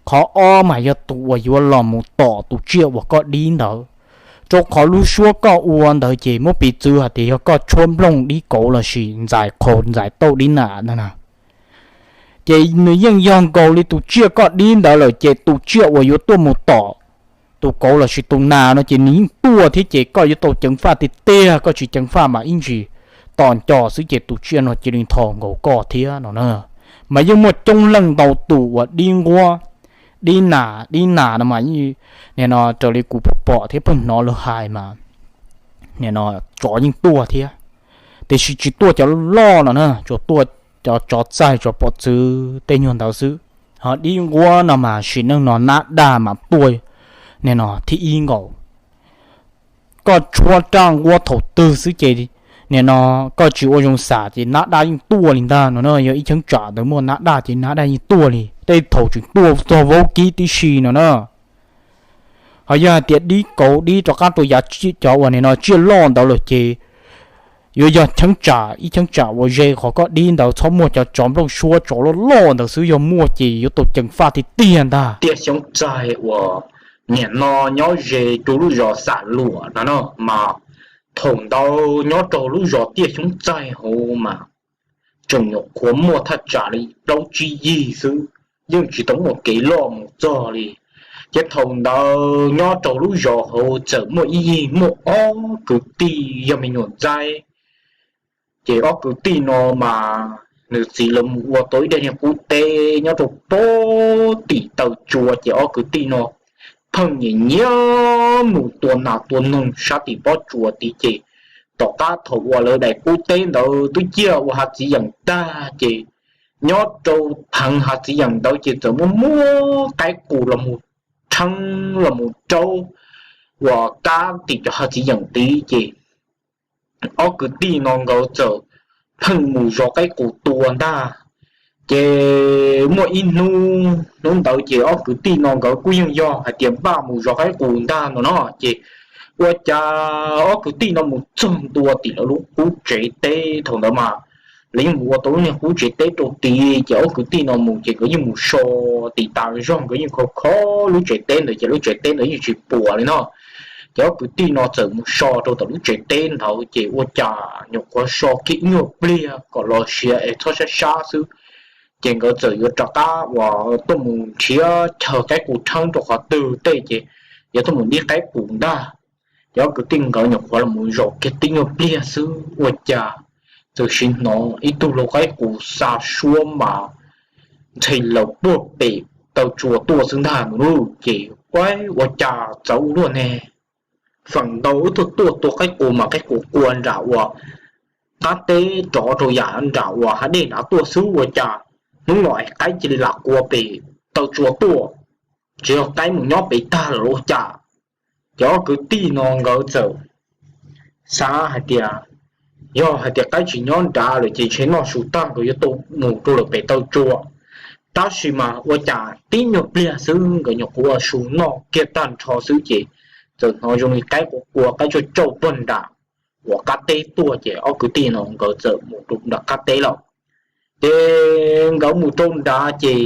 Qhov ob mas yog tus uas yuav los mus tom tus tsiaj uas koj dib ntawd. Rau qhov lub suab koj ua ntawd ces muab piv txwv hais tias yog koj tshuab nplooj dib kauv lossis ntxais qhau ntxais tauj dib nas na, ces nws yeej yog nkaus li tus tsiaj koj dib ntawd lawm ces tus tsiaj uas yuav tuaj mus tom tus kauv lossis tus nas no ces nws yeej tuaj thiab ces koj yuav tau ceev faj tiag tiag, koj tsis ceev faj mas ib ntsis tom nco xwb ces tus tsiaj no cia li nthos nkaus koj thiab no na. Mas yeej muaj coob leej ntau tus uas dib nquab dib nas dib nas no mas nim no raws li kuv pom pom thiab pheej hnov lawv hais mas nim no tsov yeej tuaj thiab, tiam sis tsis tuaj cov loj no na, tsuas tuaj cov tsov txaij tsov pom txwv tej nyuag ntawd xwb. Ho dib nquab no mas sim neej no nab daj mas tuaj nim no thib ib nkaus. Koj tshuab raj nquab thaum twg xwb ces nim no koj tsis ua zoo xam ces nab daj yeej tuaj li ntag no na. Yog ib cheeb tsam ntawd muaj nab daj ces nab daj yeej tuaj li, tej thaum tseem tuaj txog vaub kib tib si no na. Ho yog hais tias dib kauv dib rov qab rau yav cov uas nim no tsiaj loj ntawd lawm ces yuav yog cheeb tsam ib cheeb tsam uas ze qhov koj dib ntawd txhob muaj cov tsov nplooj suab tsov loj loj ntawd xwb, yog muaj ces yuav tau ceev faj tiag tiag ntag. Tiaj Xyoob Txaig uas nim no nyob ze rau lub zos Xam Luam no no mas thaum ntawd nyob rau lub zos Tiaj Xyoob Txaig hauv mas tseem nyuam qhuav muaj thaj tsam li plaub tsib yig xwb, yeej tsis tau muaj kev loj mus txog li. Ces thaum ntawd nyob rau lub zos hauv txawm muaj ib yig muaj ob kwv tij yog me nyuam ntxaib. Ces ob kwv tij no mas nws txiv lawv mus ua tau ib daim niag qub teb nyob rau pob tim taw tsua, ces ob kwv tij no pheej nyiam nyiam mus tua nas tua noog sab tim pob tsuas tid. Ces tom qab thaum uas lawv daim qub teb ntawd twb ciaj ua hav txiv yeem tag ces nyob rau theev hav txiv yeem ntawd ces txawm muaj muab qaib qus los mus rheeb los mus raub uas kab tim cov hav txiv yeem tid ces ob kwv tij no nkawd txawm pheej mus zov qaib qus tua ntag. Ces muaj ib hnub, hnub ntawd ces ob kwv tij no nkawd kuj yeej yog hais tias npaj mus zov qaib qus ntag no no ces ua cas ob kwv tij no mus txog ntua tim lawv lub qub tsev teb thaum ntawd mas lawv yeej mus ua tau lub niag qub tsev teb rau tid. Ces ob kwv tij no mus ces nkawd yeej mus so tim tas zog, nkawd yeej kho kho lub tsev teb ntawd ces lub tsev teb ntawd yeej tsis puas li no. Ces ob kwv tij no txawm mus so rau tom lub tsev teb ntawd ces ua cas nyuam qhuav so kiag ib nyuag pliag kom los siav es txhob sab sab xwb, ces nkawd txawm yuav rov qab uas tuaj mus nrhiav chaw qaib qus rheeb rau qhov twg tej ces yuav tuaj mus dib qaib qus ntag. Ces ob kwv tij nkawd nyuam qhuav los mus zaum kiag tib nyuag pliag xwb ua cas txawm sim hnov ib tug lau qaib qus xa suab mas ntxhe laws puag pem taw tsua tuaj xwb ntag no lauj. Ces ua cas txawv ua luaj ne, feem ntau wb tuaj tuaj tua qaib qus mas qaib qus qua nram uas qab teb rov rau yam nram uas hav dej nrad tuaj xwb ua cas hnub no es qaib cia li lam qua pem taw tsua tuaj, tsis yog qaib mus nyob pem tag lawm ua cas. Ces ob kwv tij no nkawd txawm xav hais tias yog hais tias qaib tsis nyob nrad lawm ces ntshe noj su tag nkawd yuav tau mus rau lawm pem taw tsua. Tab sis mas ua cas tib nyuag pliag xwb nkawd nyuam qhuav ua su noj kiag tag nrho xwb ces txawm hnov zoo li qaib qua qua qaib tsauj tsauj puag nram uas qab teb tuaj ces ob kwv tij no nkawd txawm mus rau nram qab teb lawm. Ces nkawd mus rau nrad ces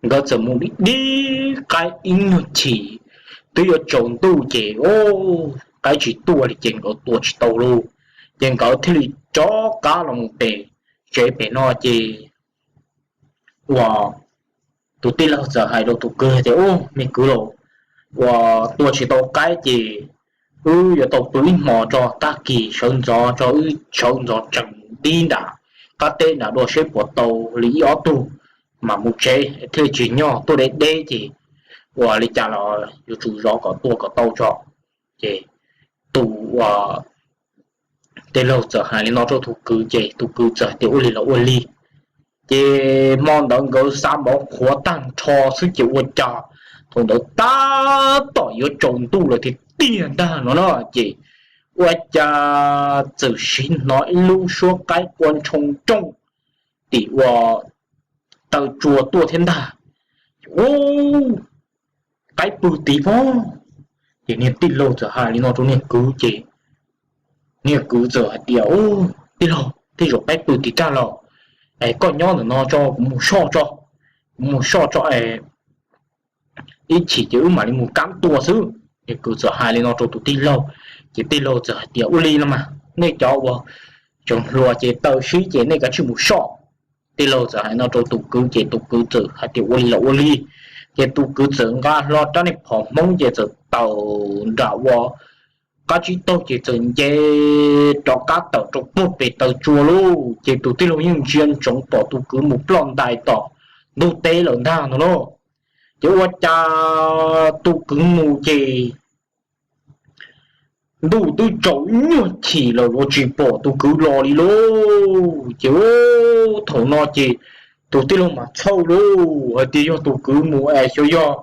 nkawd txawm mus dib dib qaib ib nyuag chim, twb yuav tsaus ntuj ces qaib tsis tuaj li ces nkawd tua tsis tau lauj. Ces nkawd thiaj li rov qab los mus pem tsev pem no ces uas tus tij laug txawm hais rau tus kwv tias, Ub, me kwv laus, uas tua tsis tau qaib ces wb yuav tau pw ib hmos tso, tag kis sawv ntxov tso, wb sawv ntxov tsees dib nram qab teb nram dua seb puas tau li ib ob tug mas mus tsev thiaj tsis nyog tuaj deb deb ces ua li cas los yuav tsum zov kom tua kom tau tso. Ces tus tij laug txawm hais li no rau tus kwv ces tus kwv txawm hais tias, Ua li los ua li. Ces hmo ntawd nkawd xav mov qhuav tag nrho xwb ces ua cas thaum ntawd tab tom yuav tsaus ntuj lawm tiag tiag ntag no na ces ua cas txawm sim hnov ib lub suab qaib qua ntshoo nrooj tim ua taw tsua tuaj thiab ntag. Ub, qaib pw tid pob. Ces niag tij laug txawm hais li no rau niag kwv ces niag kwv txawm hais tias, Ub, tij laug, tej zaum qaib pw tid tag los, es koj nyob ntawm no tso, kuv mus soj tso, kuv mus soj tso es ib chim ces wb mam li mus kab tua xwb. Niag kwv txawm hais li no rau tus tij laug ces tij laug txawm hais tias, Ua li no mas nej cov uas tseem hluas ces taw sib ces nej kav tsij mus soj. Tij laug txawm hais no rau tus kwv ces tus kwv txawm hais tias, Ua li los ua li. Ces tus kwv txawm nqa hlo rab niag phom hmoob ces txawm tawm nram ua qab tsib taug ces txawm nce rov qab tawm rau puag pem taw tsua lauj. Ces tus tij laug yeej ntsia ntsoov pom tus kwv mus ploj ntais tom ntug teb lawm ntag no lauj. Ces ua cas tus kwv mus ces ntuj twb tsaus nyuag chim lawm los tsis pom tus kwv los li lauj. Ces thaum no ces tus tij laug mas txhawj lauj, hais tias yog tus kwv mus es xyov yog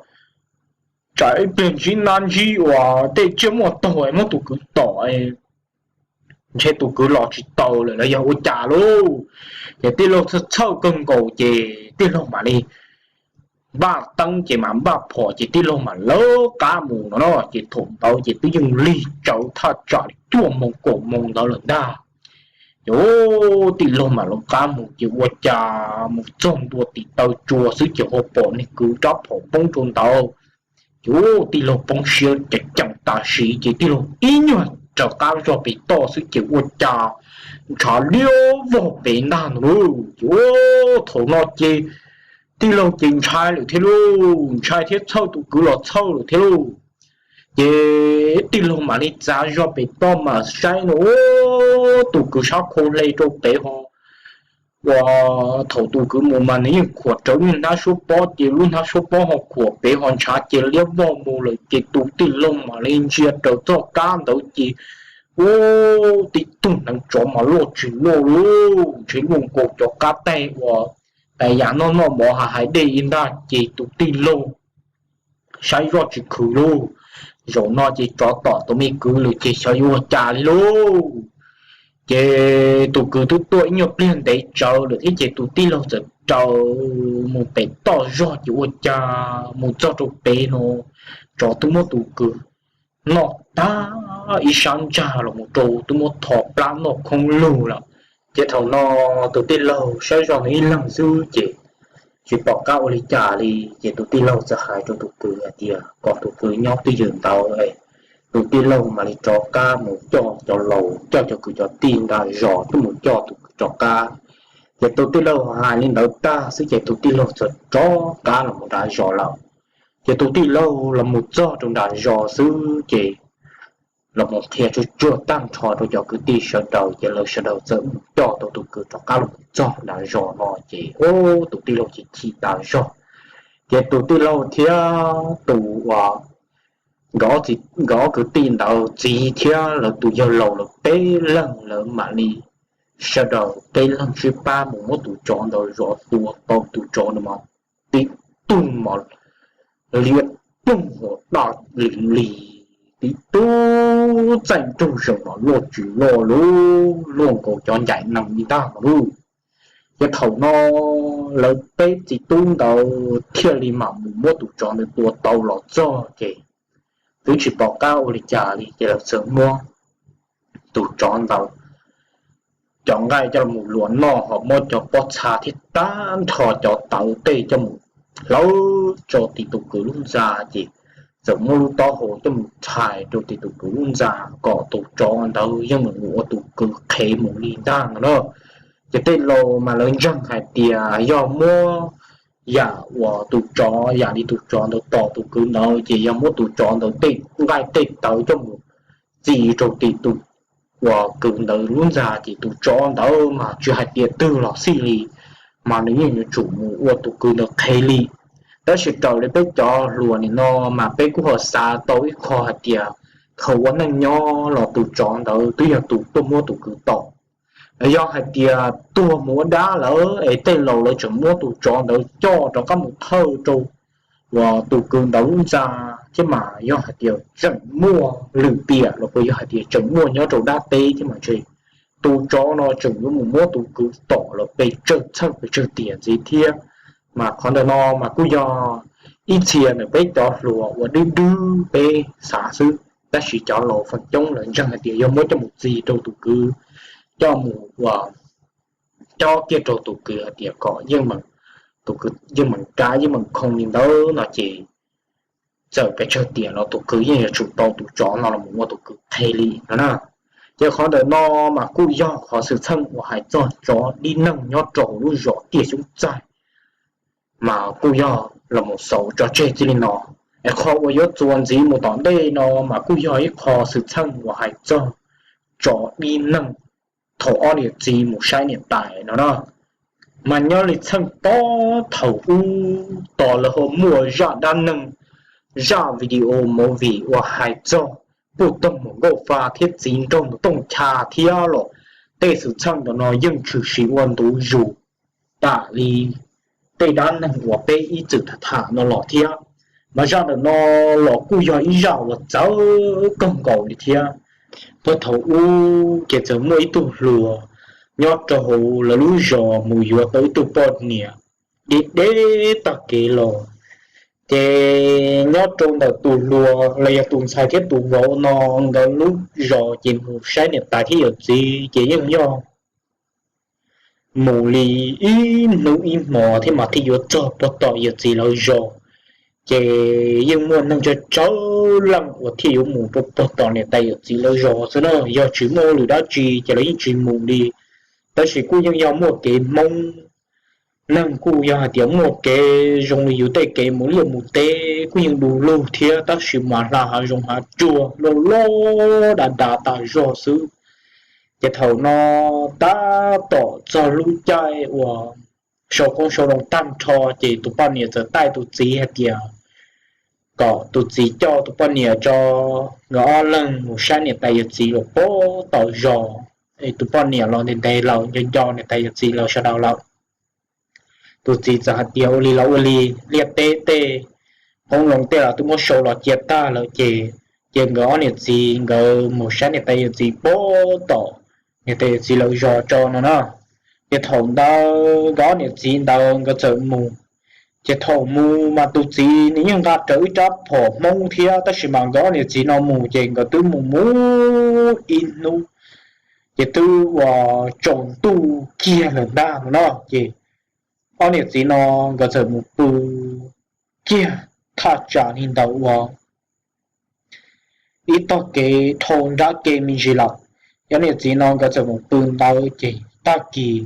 tsam ib pliag ntsib nab ntsib uas tej tsiaj muaj taug es muab tus kwv tom ntshe tus kwv los tsis taus lawm los yog ua cas lauj. Ces tij laug txhawj txhawj kawg nkaus ces tij laug mam li npaj teeb ces mam npaj phom ces tij laug mam lawv qab mus no na. Ces thaum ntawd ces twb yeej lig tsawv thaj tsam li cuaj moos kaum moos ntawd lawm ntag. Ces tij laug mam lawv qab mus ces ua cas mus txog ntua tim taw tsua xwb ces ho pom niag kwv rab phom poob rau ntawd. Ces tij laug poob siab ceev ceev tas sim ces tij laug ib nyuag raws qab zog pem toj xwb ces ua cas ntshav liab vog pem ntag no lauj. Ces thaum no ces tij laug ces ntshai lawm thiab lauj, ntshai thiab txhawj tus kwv los txhawj lawm thiab lauj. Ces tij laug mam li txav zog pem toj mas saib no, tus kwv sab khau hle rau pem ho uas thaum tus kwv mus mas nws yeej khuam rawv niag hnab suab pob ces lub hnab suab pob ho khuam pem ho ntshav ces liab vog mus lawm ces tus tij laug mam li ntsia raws txoj kab ntawd ces ua tib tug hneev tsov mas loj tsis loj lauj, ntshe luaj nkaus cov qab teg uas yam noj noj mov ha hais dej ntag ces tus tij laug saib zoj tsis khwv lauj. Zaum no ces tsov tom tus me kwv lawm ces xyov yuav ua cas li lauj. Ces tus kwv twb tuaj ib nyuag pliag ntev tsawv lawm thiab ces tus tij laug txawm raws mus pem toj zog ces ua cas mus txog rau pem no tsov twb muab tus kwv noj tag ib sab ntsag los mus rau twb muab tho plab noj khoob lug lawm. Ces thaum no tus tij laug saib zoj nws ib leeg xwb ces tsis pom qab ua li cas li ces tus tij laug txawm hais rau tus kwv hais tias kom tus kwv nyob twj ywm ntawd, tus tij laug mam li rov qab mus coj cov laus coj cov kwv cov tij nram zos tuaj mus coj tus kwv rov qab. Ces tus tij laug hais li ntawd tag xwb ces tus tij laug txawm rov qab los mus nram zos lawm. Ces tus tij laug los mus txog rau nram zos xwb ces los mus qhia tsuag tsuag tag nrho rau cov kwv tij sawv daws ces lawv sawv daws txawm mus coj tau tus kwv rov qab los mus txog nram zos no ces tus tij laug ces chim tas zog. Ces tus tij laug thiab tus uas nkawd ob kwv tij ntawd txiv thiab lawv tus yawg laus lawv peb leeg lawv mam li sawv daws peb leeg sib pab mus muab tus tsov ntawd zov tua tau tus tsov ntawd mas tib tug mas liab ploog hos daj li li, tib tug txaij nraug zees mas loj tsis loj lauj, luaj nkaus cov ncaim nees li ntag mas lauj. Ces thaum no lawv peb txiv tub ntawd thiaj li mam mus muab tus tsov ntawd tua tau los txog ces twb tsis pom qab ua li cas li ces lawv txawm muab tus tsov ntawd cov nqaij coj los luas noj ho muab cov pob txha thiab tag nrho cov tawv tej coj mus hlawv tso tim tus kwv lub ntxa ces txawm muab lub taub hau coj mus txhais rau tim tus kwv lub ntxa kom tus tsov ntawd yeej meem mus ua tus kwv qhev mus li ntag no na. Ces tej laus mas lawv ntseeg hais tias yog muab yam uas tus tsov, yam li tus tsov ntawd tom tus kwv ntawd ces yog muab tus tsov ntawd tej nqaij tej tawv coj mus txi rau tim tus uas kwv ntawd lub ntxa ces tus tsov ntawd mas tsis hais tias twg los xij li, mas nws yeej yuav tsum mus ua tus kwv ntawd qhev li. Tab sis raws li peb cov hluas nim no mas peb kuj ho xav tau ib qho hais tias thaum ua neej nyob los tus tsov ntawd twb yog tus tuaj muab tus kwv tom. Yog hais tias tuag mus ua dab lawm es tej laus lawv tseem muab tus tsov ntawd coj rov qab mus thawj rau uas tus kwv ntawd lub ntxa thiab mas yog hais tias tseem muaj lwm tiam los puas yog hais tias tseem muaj nyob rau dab teb thiab mas ntshe tus tsov no tseem yuav mus muab tus kwv tom los pes tsawg txheej pes tsawg tiam ntxiv thiab. Mas qhov ntawm no mas kuj yog ib txhia ntawm peb cov hluas uas dwb dwb peb xav xwb, tab sis cov laus feem coob lawv ntseeg hais tias yog muab coj mus txi rau tus kwv, coj mus ua cob kiag rau tus kwv hais tias kom yeej meem, tus kwv yeej meem kav yeej meem khoo li ntawd no ces txawm pes tsawg tiam los tus kwv yeej yuav tsum tau tus tsov no los mus ua tus kwv qhev li no na. Ces qhov ntawm no mas kuj yog qhov xwm txheej uas hais txog tsov dib neeg nyob rau hauv lub zos Tiaj Xyoob Txaij, mas kuj yog los mus xaus tso tseg txij li no. Es qhov uas yuav txuas ntxiv mus tom ntej no mas kuj yog ib qho xwm txheej uas hais txog tsov dib neeg thaum ob niam txiv mus saib niam tais no na. Mas nyob li txheej tob thaum ub tos lawv ho muaj zaj dab neeg, zaj video movie uas hais txog puj toog mus nkauj fa thiab txiv nraug ntawm tooj cha thiab los tej xwm txheej ntawm no yeej tshwm sim ua ntu zus tam li tej dab neeg uas peb ib txwm tham tham no los thiab. Mas zaj ntawm no los kuj yog ib zaj uas txawv kawg nkaus li thiab. Puag thaum ub ces txawm muaj ib tug hluas nyob rau hauv lawv lub zos mus yuav tau ib tug poj niam deb deb tag kev los. Ces nyob rau ntawm tus hluas los yog tus ntxhais thiab tus vauv no nkawd lub zos ces mus saib niam tais thiab yawm txiv ces yeej yog mus li ib hnub ib hmos thiab mas thiaj yuav txog puag tom yawm txiv lawv zos. Ces yeej muaj neeg tsawg tsawg leej uas thiaj yuav mus rau puag tom niam tais yawm txiv lawv zos xwb na, yog tsis muaj lwm dab tsi ces lawv yeej tsis mus li. Tab sis kuj yeej yog muaj kev Hmoob, neeg kuj yog hais tias muaj kev zoo li yus tej kev mus liaj mus teb kuj yeej du lug thiab tab sis mas hla hav zoov hav tsuag loj loj dav dav tas zog xwb. Ces thaum no tab tom txog lub caij uas sau qoob sau loo tag nrho ces tus poj niam txawm taij tus txiv hais tias kom tus txiv coj tus poj niam tso nkawd ob leeg mus saib niam tais yawm txiv lawv puag tom zos. Es tus poj niam los ntev ntev lawm, nco nco niam tais yawm txiv lawv sawv daws lawm. Tus txiv txawm hais tias ua li los ua li, liaj teb tej qoob loo tej los twb muab sau los cia tag lawm ces, ces nkawd ob niam txiv nkawd mus saib niam tais yawm txiv puag tom niam tais yawm txiv lawv zos tso no na. Ces thaum ntawd nkawd ob niam txiv ntawd nkawd txawm mus. Ces thaum mus mas tus txiv nws yeej nqa rawv ib rab phom Hmoob thiab tab sis mas nkawd ob niam txiv no mus ces nkawd twb mus mus ib hnub ces twb uas tsaus ntuj kiag lawm ntag no na. Ces ob niam txiv no nkawd txawm mus pw kiag thaj tsam li ntawd uas ib tog kev dhau nrab kev me ntsis lawm. Ob niam txiv no nkawd txawm mus pw ntawd ces tag kis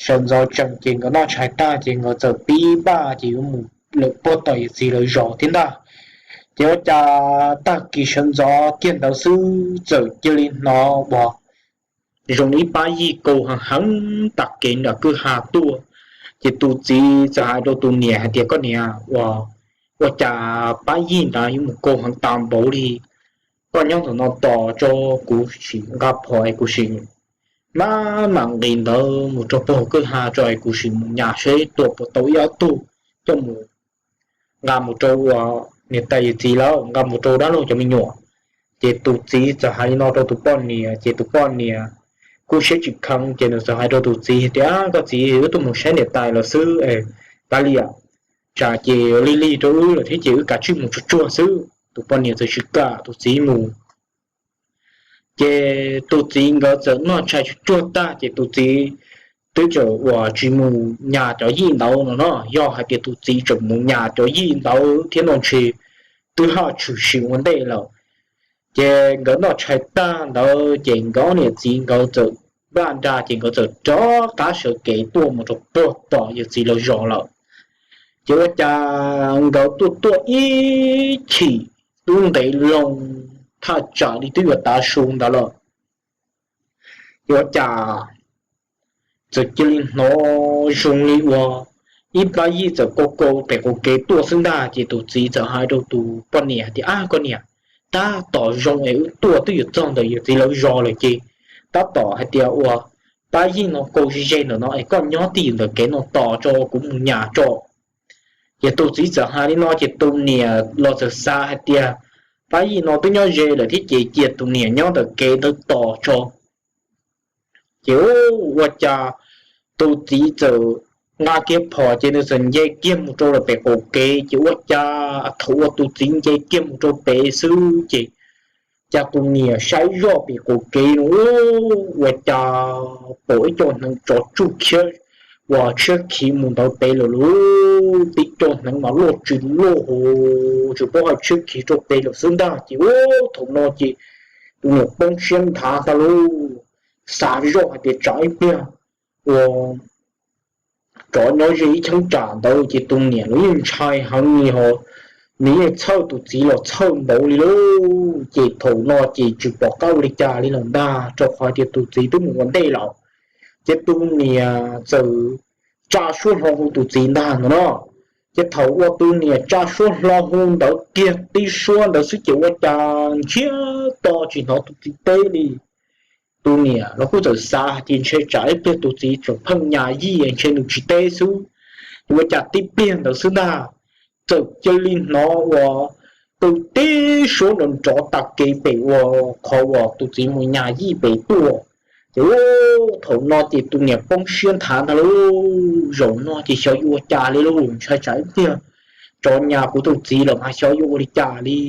sawv ntxov tsees ces nkawd noj tshais tag ces nkawd txawm pib npaj ces yuav mus lawm puag tom yawm txiv lawv zos thiab ntag. Ces ua cas tag kis sawv ntxov kiag ntawd xwb txawm cia li hnov uas zoo li ib pab yij kaus heev heev tas kev nram kwj ha tuaj. Ces tus txiv txawm hais rau tus niam hais tias, Koj niam, ua, ua cas pab yij ntawd yuav mus kaus heev tas npaum li? Koj nyob ntawm no tos tso, kuv sim nqa phom es kuv sim maj mam nqis ntawd mus rau puag kwj ha tso es kuv sim mus nyas seb tua puas tau ib ob tug coj mus nqa mus rau uas niam tais yawm txiv lawm, nqa mus rau dab laug cov me nyuam. Ces tus txiv txawm hais li no rau tus poj niam ces tus poj niam kuj siab tsis kheev ces nws txawm hais rau tus txiv tias, Koj txiv, wb tuaj mus saib niam tais lawm xwb, kav liam, tsam ces lig lig rau wb lawm thiab ces wb kav tsij mus tsuag tsuag xwb. Tus poj niam txawm tsis kam tus txiv mus. Ces tus txiv nkawd txawm noj tshais tsuag tsuag tag ces tus txiv twb txawm uas tsis mus nyas cov yij ntawd no no. Yog hais tias tus txiv tseem mus nyas cov yij ntawd thiab no ntshe twb haj tshwm sim ua ntej lawm. Ces nkawd noj tshais tag ntawd ces nkawd niam txiv nkawd txawm npaj nra ces nkawd txawm rov qab sawv kev tuaj mus rau puag tom yawg txiv lawv zos lawm. Ces ua cas nkawd tuaj tuaj ib chim twb ntev loo thaj tsam li twb yuav tav su ntawd lawm. Ces ua cas txawm cia li hnov zoo li uas ib pab yij txawm kaus kaus pem qaum kev tuaj xwb ntag. Ces tus txiv txawm hais rau tus poj niam hais tias, Ab koj niam, tab tom zoo es wb tuaj twb yuav txog ntawm yawg txiv lawv zos lawm ces tab tom hais tias uas pab yij no kaus ze ze ntawm no es koj nyob twj ywm ntawm kev no tos tso kuv mus nyas tso. Ces tus txiv txawm hais li no ces tus niam los txawm xav hais tias pab yij no twb nyob ze lawm thiab ces cia tus niam nyob ntawm kev ntawd tos tso. Ces ua cas tus txiv txawm nqa kiag phom ces nws txawm nce kiag mus rau lawm pem qaum kev. Ces ua cas thaum uas tus txiv nce kiag mus rau pem xwb ces cas tus niam saib zoj pem qaum kev no ua cas pom ib co hneev tsov tsuj khiab uas tshiab khiv mus ntawd pem lawm lauj. Tib co hneev mas loj tsis loj hos tsis paub hais tshiab khiv rau pem lawm xwb ntag. Ces ua thaum no ces tus niam poob siab nthav ntag lauj, xav zoj hais tias tsam ib pliag ua tsov nyob ze ib cheeb tsam ntawd ces tus niam los yeej ntshai heev li hos nws yeej txhawj tus txiv los txhawj npaum li lauj. Ces thaum no ces tsis pom qab ua li cas li lawm ntag rau qhov tias tus txiv twb mus ua ntej lawm. Ces tus niam txawm tsa suab hlo hu tus txiv ntag no no. Ces thaum uas tus niam tsa suab hlo hu ntawd kiag tib suab ntawd xwb ces ua cas ntsiag to tsis hnov tus txiv teb li. Tus niam los kuj txawm xav hais tias ntshe tsam ib pliag tus txiv tseem pheej nyas yij ntshe nws tsis teb xwb. Ces ua cas tib pliag ntawd xwb ntag txawm cia li hnov ua qw tib suab nrov nrov tag kev pem ua qhov uas tus txiv mus nyas yij pem tuaj. Ces thaum no ces tus niam poob siab nthav ntag lauj. Zaum no ces xyov yuav ua cas li lauj, ntshai tsam ib pliag tsov nyas kuv tus txiv los mas xyov yuav ua li cas li.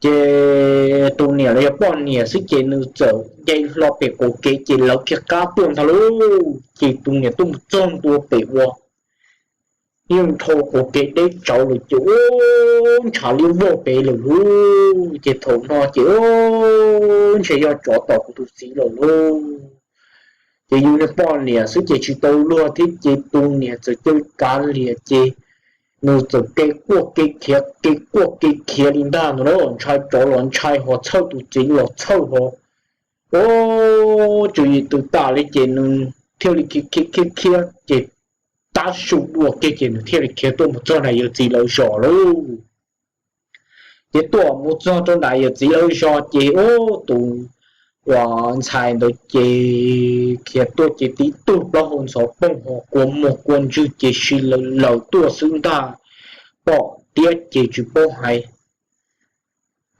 Ces tus niam los yog poj niam xwb ces nws txawm nce hlo pem qaum kev ces lawv kiag qab tuaj ntag lauj. Ces tus niam tuaj mus txog ntua pem ua yeej dhau qaum kev deb tsawv lawm ces ua ntshav liab vog pem lawm lauj. Ces thaum no ces ua ntshe yog tsov tom kuv tus txiv lawm lauj. Ces yus niag poj niam xwb ces tsis tau luag thiab ces tus niam txawm cia li kav liam ces nws txawm kev quaj kev khiav kev quaj kev khiav li ntag no na. Ntshai tsov los ntshai hos txhawj tus txiv los txhawj hos. Ua tswv yim tw tas li ces nws thiaj li khiav khiav khiav khiav ces tab su dua kiag ces nws thiaj li khiav tuaj mus txog nram yawm txiv lawv zos lauj. Ces tuaj mus txog rau nram yawm txiv lawv zos ces ua tus uas ntxhais ntawd ces khiav tuaj ces tib tug plaub hau ntxhov poog hos kua muag kua ntswg ces si lawm lawm tuaj xwb ntag. Pom tiab ces tsis paub hais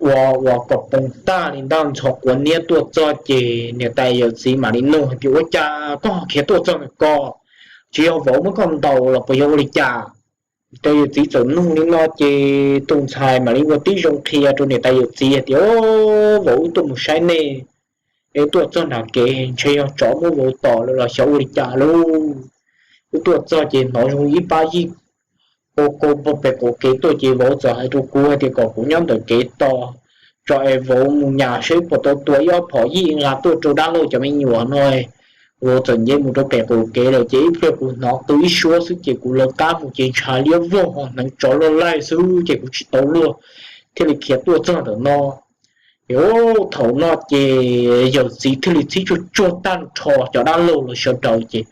ua ua kom poog tag li ntag ntxhov quav niab tuaj txog ces niam tais yawm txiv mam li nug hais tias ua cas koj khiav tuaj txog ntawm ko, tsis yog vauv muab koj ntaus los puas yog ua li cas? Niam tais yawm txiv txawm nug li no ces tus ntxhais mam li ua tib zoo qhia rau niam tais yawm txiv hais tias vauv wb tuaj mus saib nej es tuaj txog nram kev ntshe yog tsov muab vauv tom lawm los xyov ua li cas lauj. Wb tuaj txog ces hnov zoo ib pab yij ua kau pag pem qaum kev tuaj ces vauv txawm hais rau kuv hais tias kom kuv nyob ntawm kev tos tso es vauv mus nyas seb puas tau tua ib ob phom yij nqa tuaj rau dab laug cov me nyuam no. Vauv txawm nce mus rau pem qaum kev lawm ces ib pliag kuv hnov qw ib suab xwb ces kuv lawv qab mus ces ntshav liab vog hos hneev tsov loj laij xwb ces kuv tsis tau luag thiaj li khiav tuaj txog ntawm no. Ces thaum no ces yawm txiv thiaj li txhib tsuag tsuag tag nrho cov dab laug los sawv daws ces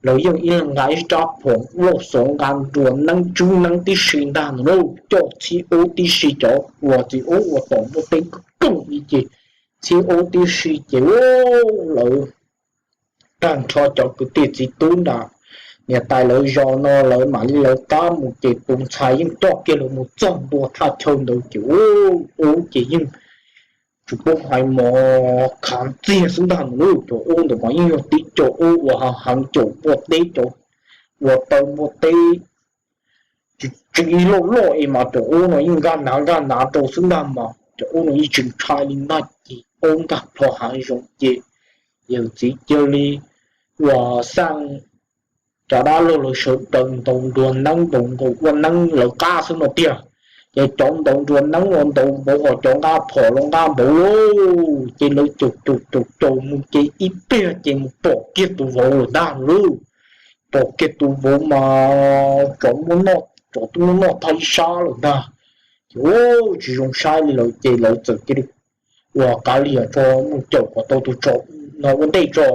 lawv yeej ib leeg nqa ib rab phom lauj xov nqa nruas neeb tsub neeb tib si ntag no na, coj txhib ub tib si cov uas txiv ub uas tom muaj teb kooj li ces txhib ub tib si ces lawv tag nrho cov kwv tij txiv tub nram niam tais lawv zos no lawv mam li lawv qab mus ces tus ntxhais yeej coj kiag lawv mus txog ntua thaj chaw ntawd ces ub ces yeej tsis paub hais mov khav ntxiag xwb ntag no na. Cov ub ntawd mas yeej yog tib cov ub uas heev caum npua teb cov uas taw npua teb tsis tsis loj loj es mas cov ub no yeej nkag nav nkag nav rau xwb ntag mas cov ub no yeej tsis ntshai li ntag ces ub nkag plho hav zoov ces yawm txiv cia li uas xaj cov dab laug lawv sawv daws ntaus nruas neeb ntaus nkaus ua neeb lawv qab xwb no tiag. Ces cov ntaus nruas neeb los ntaus npaum ho cov nqaj phom los nqaj npaum li, ces lawv caum caum caum caum mus ces ib pliag ces mus pom kiag tus vauv lawm ntag lauj. Pom kiag tus vauv mas tsov muab noj, tsov twb muab noj tag ib sab lawm ntag. Ces tsis zoo saib li lawm ces lawv txawm cia li ua kav liam tso mus caum kom tau tus tsov no ua ntej tso.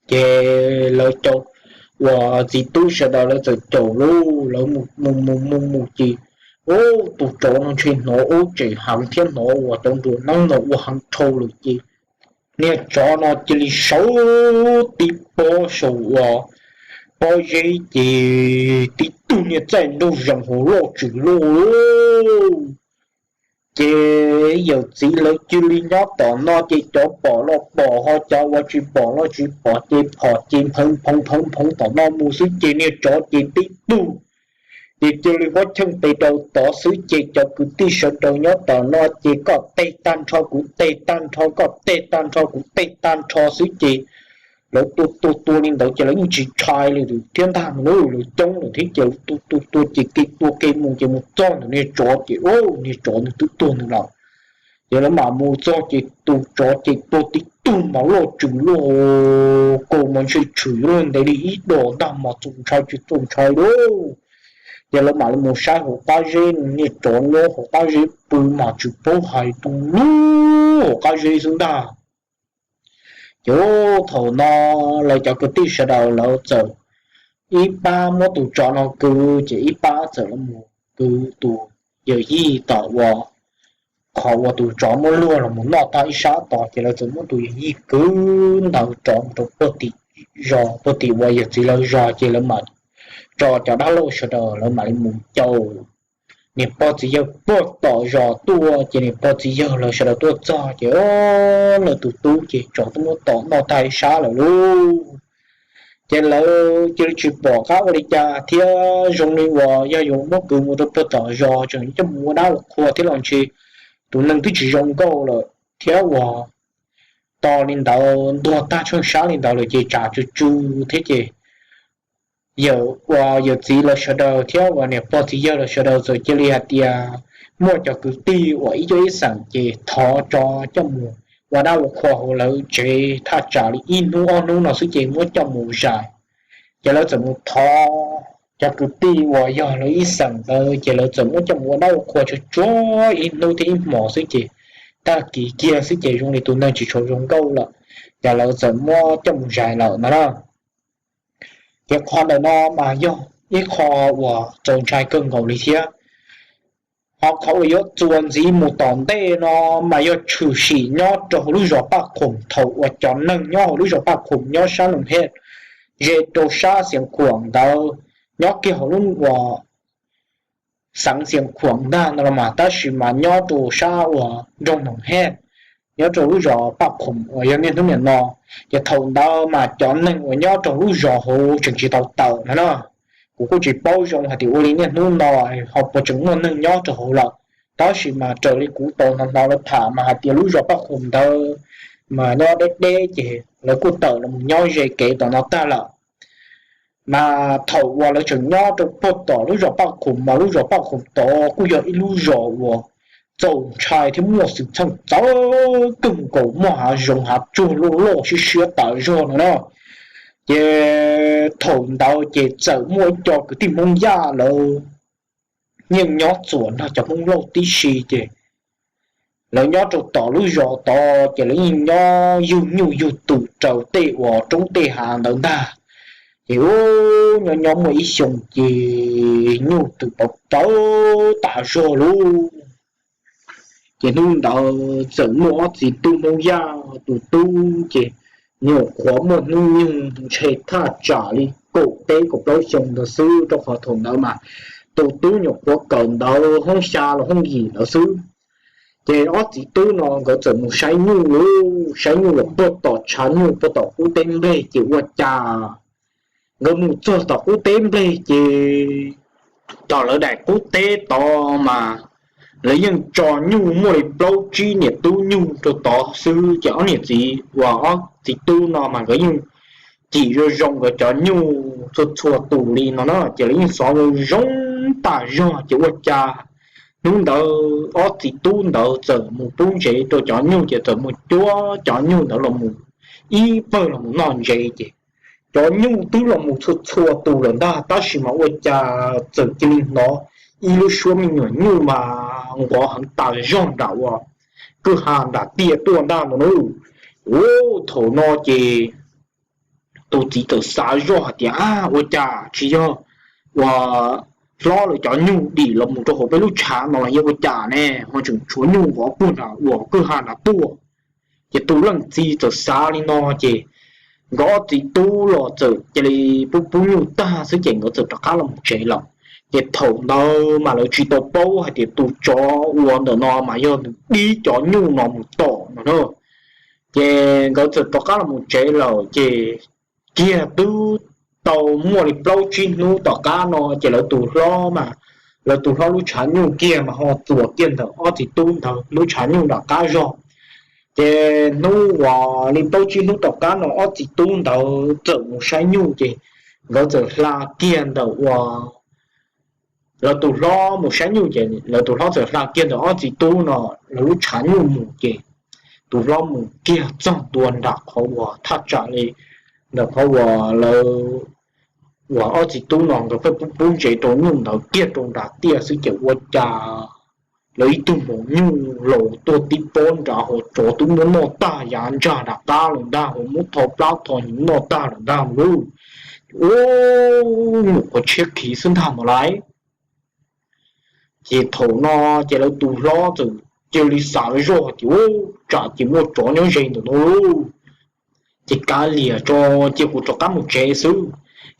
Ces lawv cov uas txiv tub sawv daws lawv txawm caum lauj, lawv mus mus mus mus ces, ub, tus tsov no ntshe hnov ub tseem heev thiab hnov uas cov nruas neeb no ua heev dhau lawm ces niag tsov no cia li sawv tib pob saum uas pob zeb ces tib tug niag txaij nraug zees hauv loj tshwm loj lauj. Ces yawm txiv lawv cia li nyob tom no ces cov pom los pom ho cov uas tsis pom los tsis pom ces phom ces nphoo nphoo nphoo nphoo tom no mus xwb ces niag tsov ces tib tug ces cia li muab cheej tes rau tod xwb ces cov kwv tij sawv daws nyob tom no ces koj teg tag nrho kuv teg tag nrho, koj teg tag nrho kuv teg tag nrho xwb ces lawv tua tua tua li ntawd ces lawv yeej tsis ntshai li thiab ntag, lawv coob lawm thiab ces tua tua tua ces kev tua kev mus ces mus txog ntawm niag tsov ces ub, niag tsov nws twb tuag nws lawm. Ces lawv mam mus txog ces tus tsov ces tuag tib tug mas loj tshwm loj, kaus mas ntshe tshwm yuav luag ntev li ib dos ntag mas txaus ntshai tsis txaus ntshai lauj. Ces lawv mam li mus saib hauv qab zeb, niag tsov nyob hauv qab zeb pw mas tsis paub hais tu lub hauv qab zeb xwb ntag. Ces thaum no lawv cov kwv tij sawv daws lawv txawm ib pab muab tus tsov no kwv ces ib pab txawm los mus kwv tus yawm yij tom uas qhov uas tus tsov muab luag los mus noj tag ib sab tod ces lawv txawm muab tus yawm yij kwv ntawd rov mus rau puag tim zos, puag tim uas yawm txiv lawv zos ces lawv mam tso cov dab laug sawv daws lawv mam li mus caum niam pog txiv yawg puag tom zos tuaj ces niam pog txiv yawg lawv sawv daws tuaj txog ces lawv tus tub ces tsov twb muab tom noj tag ib sab lawm lauj. Ces lawv cia li tsis pom qab ua li cas thiab zoo li uas yog yuav muab kwv mus rau puag tom zos tseem coj mus ua dab ua qhua thiab los ntshe tus neeg twb tsis zoo nkauj lawm thiab uas tos li ntawd ntuag tag tsheej sab li ntawd lawm ces tsam tsw tsw thiab ces yawm uas yawm txiv lawv sawv daws thiab uas niam pog txiv yawg lawv sawv daws txawm cia li hais tias muaj cov kwv tij uas ib cuab ib xeem ces thov tso coj mus ua dab ua qhua hauv lawv tsev thaj tsam li ib hnub ob hnub no xwb ces muab coj mus zais. Ces lawv txawm mus thov cov kwv tij uas yog lawv ib xeem ntawd ces lawv txawm muab coj mus ua dab ua qhua tsuag tsuag ib hnub thiab ib hmos xwb ces tag kis kiag xwb ces zoo li tus neeg tsis tshua zoo nkauj lawm, ces lawv txawm muab coj mus zais lawm no na. Ces qhov ntawm no mas yog ib qho uas txaus ntshai kawg nkaus li thiab. Ho qhov uas yuav txuas ntxiv mus tom ntej no mas yog tshwm sim nyob rau hauv lub zos Paj Khoom thaum uas cov neeg nyob hauv lub zos Paj Khoom nyob sab Noom Hej ze rau sab Xiav Khuam ntawd, nyob kiag hauv lub uas xeev Xiav Khuam ntag no los mas tab sis mas nyob rau sab uas nroog Noom Hej, nyob rau lub zos Paj Khoom uas yog niaj hnub niam no. Ces thaum ntawd mas cov neeg uas nyob rau lub zos hauv tseem tsis tau tawm no na. Kuv kuj tsis paub zoo hais tias ua li niaj hnub no ho puas tseem muaj neeg nyob rau hauv lawm, tab sis mas raws li kuv tau hnov hnov lawv tham mas hais tias lub zos Paj Khoom ntawd mas nyob deb deb ces lawv kuj tawm los nyob ze kev tom no tag lawm. Mas thaum uas lawv tseem nyob rau puag tom lub zos Paj Khoom mas lub zos Paj Khoom tod kuj yog ib lub zos uas txaus ntshai thiab muaj xwm txheej txawv kawg nkaus, muaj hav zoov hav tsuag loj loj siab siab tas zog no na. Ces thaum ntawd ces txawm muaj ib co kwv tij Hmoob Yaj lawv yeej nyob txuas nrog cov Hmoob Lauj tib si ces lawv nyob rau tom lub zos tod ces lawv yeej nyob yug nyuj yug twm raws tej uas roob tej hav ntawd ntag. Ces ub, nyob nyob muaj ib xyoos ces nyuj twm tau tawv tas zog lauj. Ces hnub ntawd txawm muaj ob txiv tub Hmoob Yaj, tus tub ces nyuam qhuav muaj hnub nyoog ntshe thaj tsam li kaum peb kaum plaub xyoo ntawd xwb, rau qhov thaum ntawd mas tus tub nyuam qhuav kawm ntawv hoob xya los hoob yim ntawd xwb. Ces ob txiv tub no nkawd txawm mus saib nyuj lauj, saib nyuj los puag tom tshav nyuj puag tom qub teb nplej ces ua cas nkawd mus txog tom qub teb nplej ces tom lawv daim qub teb tod mas lawv yeej tso nyuj muaj li plaub tsib niam tub nyuj rau tod xwb. Ces ob niam txiv uas ob txiv tub no mas nkawd yeej cim zoo zoo nkawd cov nyuj txhua txhua tus li no na, ces lawv yeej xov zoo zoo tas zog ces ua cas Hnub ntawd ob txiv tub ntawd txawm mus pub ntsev rau cov nyuj ces txawm mus cuab cov nyuj ntawd los mus ib pawg los mus noj ntsev ces cov nyuj twb los mus txhua txhua tus lawm ntag, tab sis mas ua cas txawm cia li hnov ib lub suab me nyuam nyuj mas nqov heev tas zog nram uas kwj ha nram tiaj tuaj ntag no na. Ua thaum no ces tus txiv txawm xav zoj hais tias, a, ua cas tsis yog uas hlob lawv cov nyuj dim los mus rau hauv peb lub tshav no los yog ua cas ne ho tseem tshuav nyuj nqov puag nram uas kwj ha nram tuaj. Ces tus leej txiv txawm xav li no ces nkawd ob txiv tub los txawm cia li pub pub nyuj tag xwb ces nkawd txawm rov qab los mus tsev lawm. Ces thaum ntawd mas lawv tsis tau paub hais tias tus tsov uas ntawm no mas yog nws dib cov nyuj no mus tom no na. Ces nkawd txawm rov qab los mus tsev lawm ces kiag twb tau muaj li plaub tsib hnub tom qab no ces lawv tus hlob mas, lawv tus hlob lub tshav nyuj kiag mas ho txuas kiag ntawm ob txiv tub ntawd lub tshav nyuj nram qab zog. Ces hnub uas li plaub tsib hnub tom qab no ob txiv tub ntawd txawm mus saib nyuj ces nkawd txawm hla kiag ntawm uas lawv tus hlob mus saib nyuj ces lawv tus hlob txawm hla kiag ntawm ob txiv tub no lawv lub tshav nyuj mus ces tus hlob mus kiag txog ntua nram qhov uas thaj tsam li ntawm qhov uas lawv uas ob txiv tub no nkawd pheej pub ntsev rau nyuj ntawd kiag rau nram tiaj xwb ces ua cas lawv ib tug maum nyuj laus tuaj tib pob nrad hos tsov twb muab noj tag yav ntsag nram qab lawm ntag, hos muab tho plab tho hnyuv noj tag lawm ntag lauj. Ua, nyuam qhuav tshiab khiv xwb ntag mas lais. Ces thaum no ces lawv tus hlob txawm cia li xav zoj tias, u, tsam ces muaj tsov nyob ze ntawm no lauj. Ces kav liam tso, cia kuv rov qab mus tsev xwb.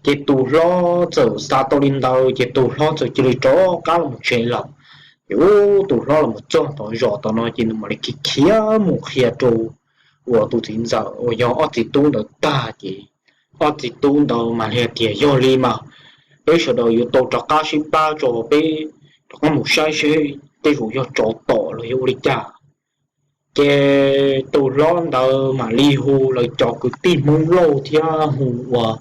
Ces tus hlob txawm xav tau li ntawd ces tus hlob txawm cia li rov qab los mus tsev lawm. Ces tus hlob los mus txog tom zos tom no ces nws mam li khiav khiav mus qhia rau uas tus txiv ntxawm uas yog ob txiv tub ntawd tag ces ob txiv tub ntawd mam li hais tias, yog li mas peb sawv daws yuav tau rov qab sib pab tso, peb rov qab mus saib seb tej zaum yog tsov tom los yog ua li cas. Ces tus hlob ntawd mam li hu lawv cov kwv tij Hmoob Lauj thiab hu uas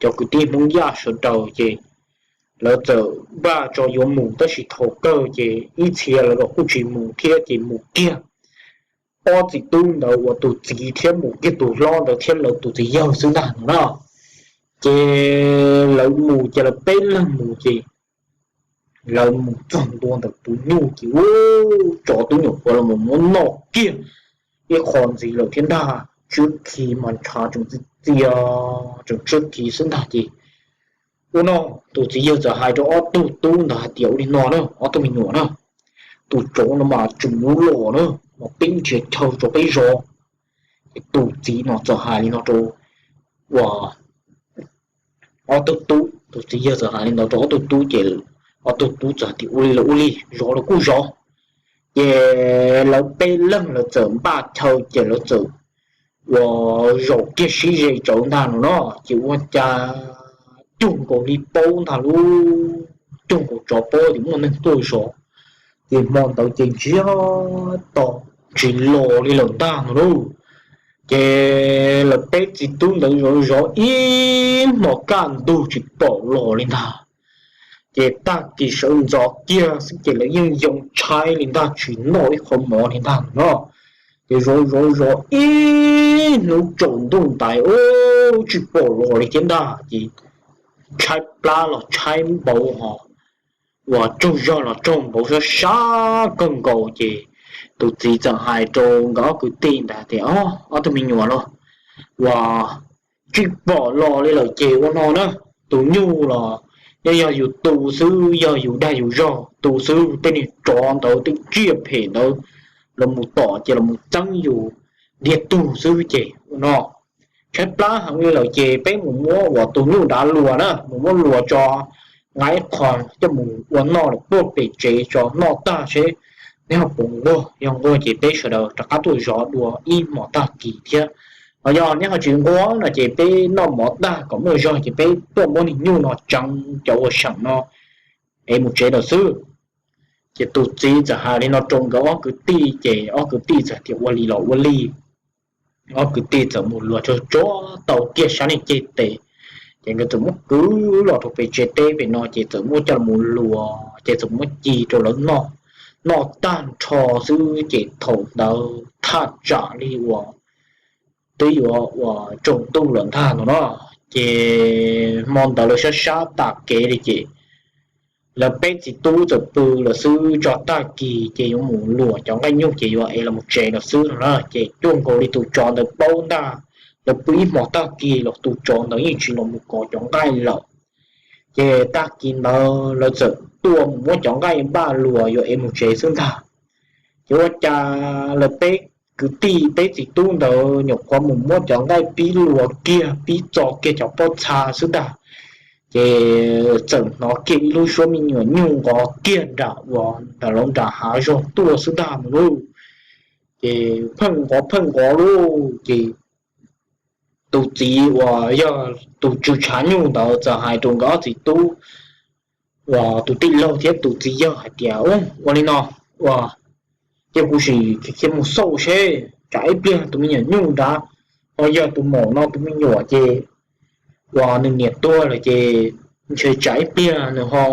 cov kwv tij Hmoob Yaj sawv daws ces lawv txawm npaj tso yuav mus, tab sis thaum kawg ces ib txhia lawv los kuj tsis mus thiab ces mus kiag ob txiv tub ntawd uas tus txiv thiab mus kiag tus hlob ntawd thiab lawv tus txiv yawg xwb ntag no na. Ces lawv mus ces lawv peb leeg mus ces lawv mus txog ntua ntawm tus nyuj ces ub, tsov twb nyuam qhuav los muab noj kiag ib qho ntxiv lawm thiab ntag. Tshiab khiv mas ntshav tseem txias txias, tseem tshiab khiv xwb ntag ces ua no tus txiv yawg txawm hais rau ob tug tub ntawd hais tias, ua li no na ob tug me nyuam na, tus tsov no mas tseem yuav los na, mas peb nrhiav chaw rau peb zov. Ces tus txiv no txawm hais li no rau uas ob tug tub, tus txiv yawg txawm hais li ntawd rau ob tug tub ces ob tug tub txawm hais tias, ua li los ua li, zov los kuj zov. Ces lawv peb leeg lawv txawm npaj chaw ces lawv txawm uas zaum kiag sib ze tsawv ntag no na. Ces ua cas cuag nkaus li paub ntag lauj, cuag nkaus tsov paub tias muaj neeg tuaj zov. Ces hmo ntawd ces ntsiag to tsis los li lawm ntag no lauj. Ces lawv peb txiv tub ntawd zov zov ib hmos kaj ntug tsis pom los li ntag. Ces tag kis sawv ntxov kiag xwb ces lawv yeej yoo tshaib li ntag, tsis noj ib qho mov li ntag no. Ces zov zov zov ib hnub tsaus ntuj ntais ub tsis pom los li thiab ntag. Ces tshaib plab los tshaib npaum ho uas tsaug zog los tsaug npaum sab sab kawg nkaus ces tus txiv txawm hais rau nkawd ob kwv tij ntawd tias, ob tug me nyuam los uas tsis pom los li lawm ces ua no na, tus nyuj los yog yus tu xwb, yog yus dag yus zog tu xwb, tej niag tsov ntawd tej tsiaj phem ntawd los mus tom ces los mus txeeb yus ntiag tug xwb ces ua no. Tshaib plab heev li lawm ces peb mus muab uas tus nyuj dav luas na, mus muab luas tso, nqa ib qho coj mus ua noj lawm puag pem tsev tso, noj tag seb neb ho puas nquag, yog nquag ces peb sawv daws rov qab tuaj zov dua ib hmos tag kis thiab. Ho yog neb ho tsis nquag no ces peb noj mov tag kom muaj zog ces peb tuaj muab niag nyuj no tseev cov uas seem no es mus tsev lawm xwb. Ces tus txiv txawm hais li no rau nkawd ob kwv tij ces ob kwv tij txawm tias ua li los ua li. Ob kwv tij txawm mus luas tsuag tsuag tau kiag sab niag ceg tes, ces nkawd txawm muab kwv los rau pem tsev teb pem no ces txawm muab coj los luas ces txawm muab ci rau lawv noj. noj tag nrho xwb ces thaum ntawd thaj tsam li uas twb yuav uas tsaus ntuj lawm ntag no no. Ces hmo ntawd lawv sab sab tas kev li ces lawv peb txiv tub txawm pw lawm xwb, tso tag kis ces yuav mus luam cov nqaij nyuj ces yuav ev los tsev lawm xwb no na. Ces cuag nkaus li tus tsov ntawd paub ntag, lawv pw ib hmos tag kis los tus tsov ntawd yeej tsis los mus kov cov nqaij lawm. Ces tag kis ntawd lawv txawm tuaj mus muab cov nqaij npaj luas yuav ev mus tsev xwb ntag. Ces ua cas lawv peb kwv tij peb txiv tub ntawd nyuam qhuav mus muab cov nqaij pib luas kiag pib txo kiag cov pob txha xwb ntag, ces txawm hnov kiag ib lub suab me nyuam nyuj nqov kiag nram uas nram lawv nram hav zog tuaj xwb ntag no lauj. Ces pheej nqov pheej nqov lauj ces tus txiv uas yog tus tswv tshav nyuj ntawd txawm hais rau nkawd ob txiv tub uas tus tij laug thiab tus txiv yawg hais tias, Ua li no, ua, cia kuv sim khiav mus xauj seb tsam ib pliag tus me nyuam nyuj nrad ho yog tus maum no tus me nyuam ces uas nws niam tuag lawm ces ntshe tsam ib pliag nws ho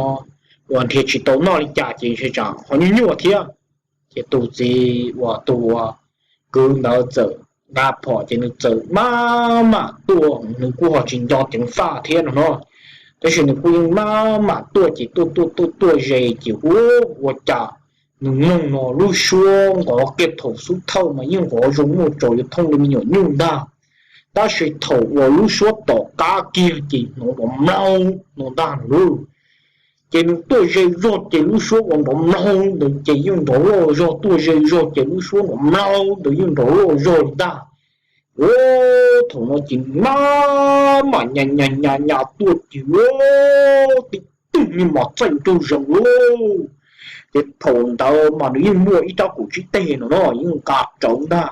uas nrhiav tsis tau noj li cas ces ntshe tsam ho nyuaj nyuaj thiab. Ces tus txiv uas tus uas kwv ntawd txawm nqa phom ces nws txawm maj mam tuaj, nws kuj ho tsis nco ceev faj thiab no no, tab sis nws kuj yeej maj mam tuaj ces tuaj tuaj tuaj tuaj ze ces ua, ua cas nws mloog no lub suab nqov kiag thaum xub thawj mas yeej nqov zoo muaj tsaus yuav thooj li me nyuam nyuj ntag, tab sis thaum uas lub suab tom qab kiag ces hnov nrov mlaug no ntag no lauj. Ces nws tuaj ze zog ces lub suab uas nrov mlaug ntawd ces yeej nrov loj zog, tuaj ze zog ces lub suab nrov mlaug ntawd yeej nrov loj zog li ntag. Ua, thaum no ces maj mam nyas nyas nyas nyas tuaj ces ua, tib tug me mos txaij nraug zoov lauj. Ces thaum ntawd mas nws yeej muaj ib rab kaum tsib teg no no yeej nqa rawv ntag.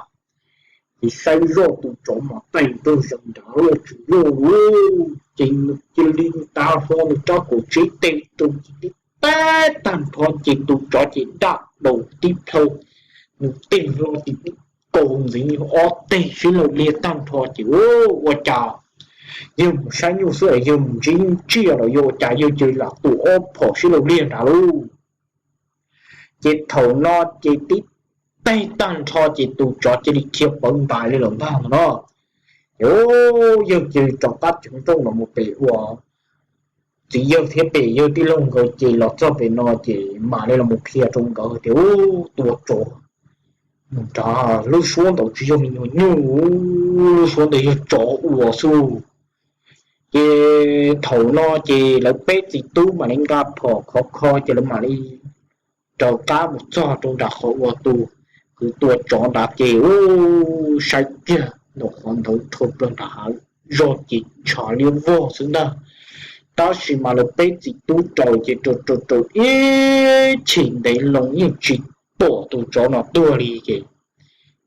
Ces saib zoj tus tsov mos txaij nraug zoov nrad loj tsis loj lauj, ces nws cia li nta hlo nws rab kaum tsib teg rau ces tib teg tag nrho ces tus tsov ces daj daus tib plhaw, nws teg hlo ces kaus ntxiv ob teg sib laug liag tag nrho ces ua cas yawg mus saib nyuj xwb es yawg mus ntsib tsiaj los yog ua cas yawg cia li lam tua ob phom sib laug liag nrad lauj. Ces thaum no ces tib teg tag nrho ces tus tsov cia li khiav pawv ntais li lawm ntag no no. Ces yawg cia li rov qab ceev nrooj los mus pem uas txiv yawg thiab pem yawg tij laug nkawd ces los txog pem no ces mam li los mus qhia rau nkawd tias, Ub, tua tsov nrad lub suab ntawd tsis yog me nyuam nyuj, lub suab ntawd yog tsov ua xwb. Ces thaum no ces lawv peb txiv tub mam li nqa phom khov kho ces lawv mam li raws qab mus txog rau nram qhov uas tus kwv tua tsov nrad ces ub, saib kiag nram qhov ntawd rho plaws nram hav zog ces tshav liab vog xwb ntag. Tab sis mas lawv peb txiv tub raws ces raws raws raws ib chim ntev loo yeej tsis pom tus tsov no tuag li ces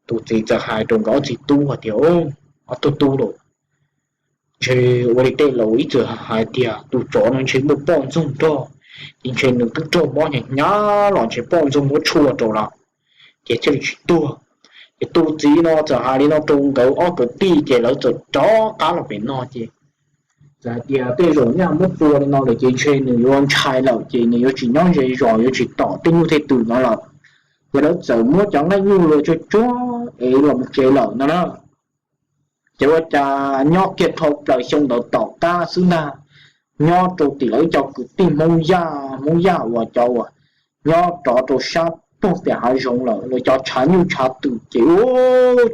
tus txiv txawm hais rau nkawd ob txiv tub hais tias, Ob tug tub lauj, ntshe ua li tej laus ib txwm hais tias tus tsov no ntshe muaj poj ntxoog nrog, ces ntshe nws twb raug mob hnyav hnyav los ntshe poj ntxoog muab tshuaj rau lawm, ces thiaj li tsis tuag. Ces tus txiv no txawm hais li no rau nkawd ob kwv tij ces lawv txawm rov qab los pem no ces txawm hais tias tej zaum nyaj muab tua li no lawm ces ntshe nws yuav ntshai lawm ces nws yuav tsis nyob ze zos, yuav tsis tom tej nyuj tej twm no lawm. Ces lawv txawm muab cov nqaij nyuj luas tsuag tsuag es los mus tsev lawm no na. Ces ua cas nyob kiag dhau plaws xyoo ntawd tom qab xwb ntag, nyob rau tim lawv cov kwv tij Hmoob Yaj, Hmoob Yaj uas cov uas nyob rov rau sab pog tias hav zoov lawm, lawv cov tshav nyuj tshav twm ces ua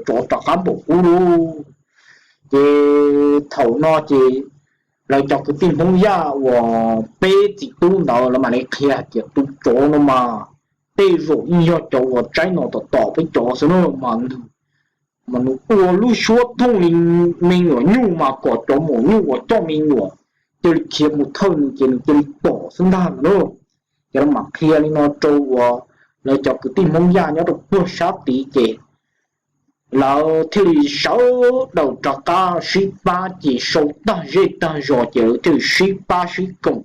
tsov rov qab npaum ub lauj. Ces thaum no ces lawv cov kwv tij Hmoob Yaj uas peb txiv tub ntawd lawv mam li qhia hais tias tus tsov no mas tej zaum yeej yog cov uas tsaib no tom tom peb cov xwb na mas nws mas nws ua lub suab thooj li me nyuam nyuj mas kom cov maum nyuj uas coj me nyuam cia li khiav mus thawj nws ces nws cia li pom xwb ntag no na. Ces lawv mam qhia li no rau uas lawv cov kwv tij Hmoob Yaj nyob rau puag sab tid ces lawv thiaj li sawv daws rov qab sib pab ces sau tag zej tag zos ces lawv thiaj li sib pab sib koom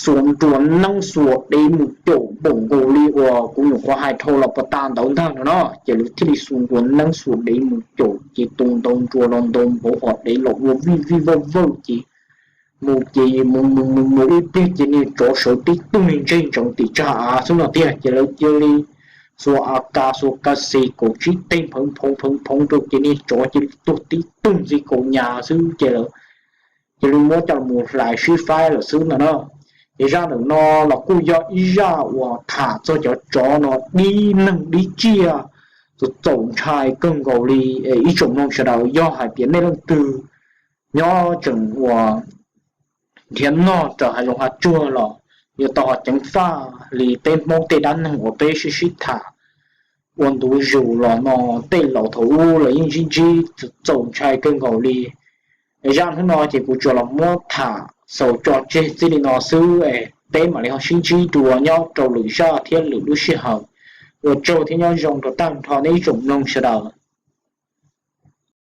xuas nruas neeb xuas dev mus caum npaum nkaus li uas kuv nyuam qhuav hais dhau los puag ta ntawd ntag no na. Ces lawv thiaj li xuas nruas neeb xuas dev mus caum ces tus ntau nruas los ntau npaum hos dev los ua vij vij vawj vawj ces mus ces mus mus mus mus ib pliag ces niag tsov sawv tib tug niag ntseg ntsoov tim tsag av xwb no tiag ces lawv cia li xuas A K xuas K C kaum tsib teg phoov phoov phoov phoov rau ces niag tsov cia li tuag tib tug ntxi kaus nyas xwb ces lawv cia li muab coj los hlais sib faib lawm xwb ntag na. Ces zaj ntawm no los kuj yog ib zaj uas tham txog cov tsov no dib neeg dib tsiaj txaus ntshai kawg nkaus li. Ib tsoom mloog sawv daws, yog hais tias nej leej twg nyob tseem uas nrhiav nog raws hav zoov hav tsuag los yuav tau ho ceev faj li peb Hmoob tej dab neeg uas peb sib sib tham ua ntu zus los no, tej laus thaum ub los yeej ntsib ntsib txaus ntshai kawg nkaus li. Zaj hnub no ces kuv tsuas los muab tham xaus tso tseg txij li no xwb es peb mam li ho sib ntsib dua nyob rau lwm zaj thiab lwm lub sij hawm. Ua tsaug thiab nyob zoo rau tag nrho nej ib tsoom mloog sawv daws.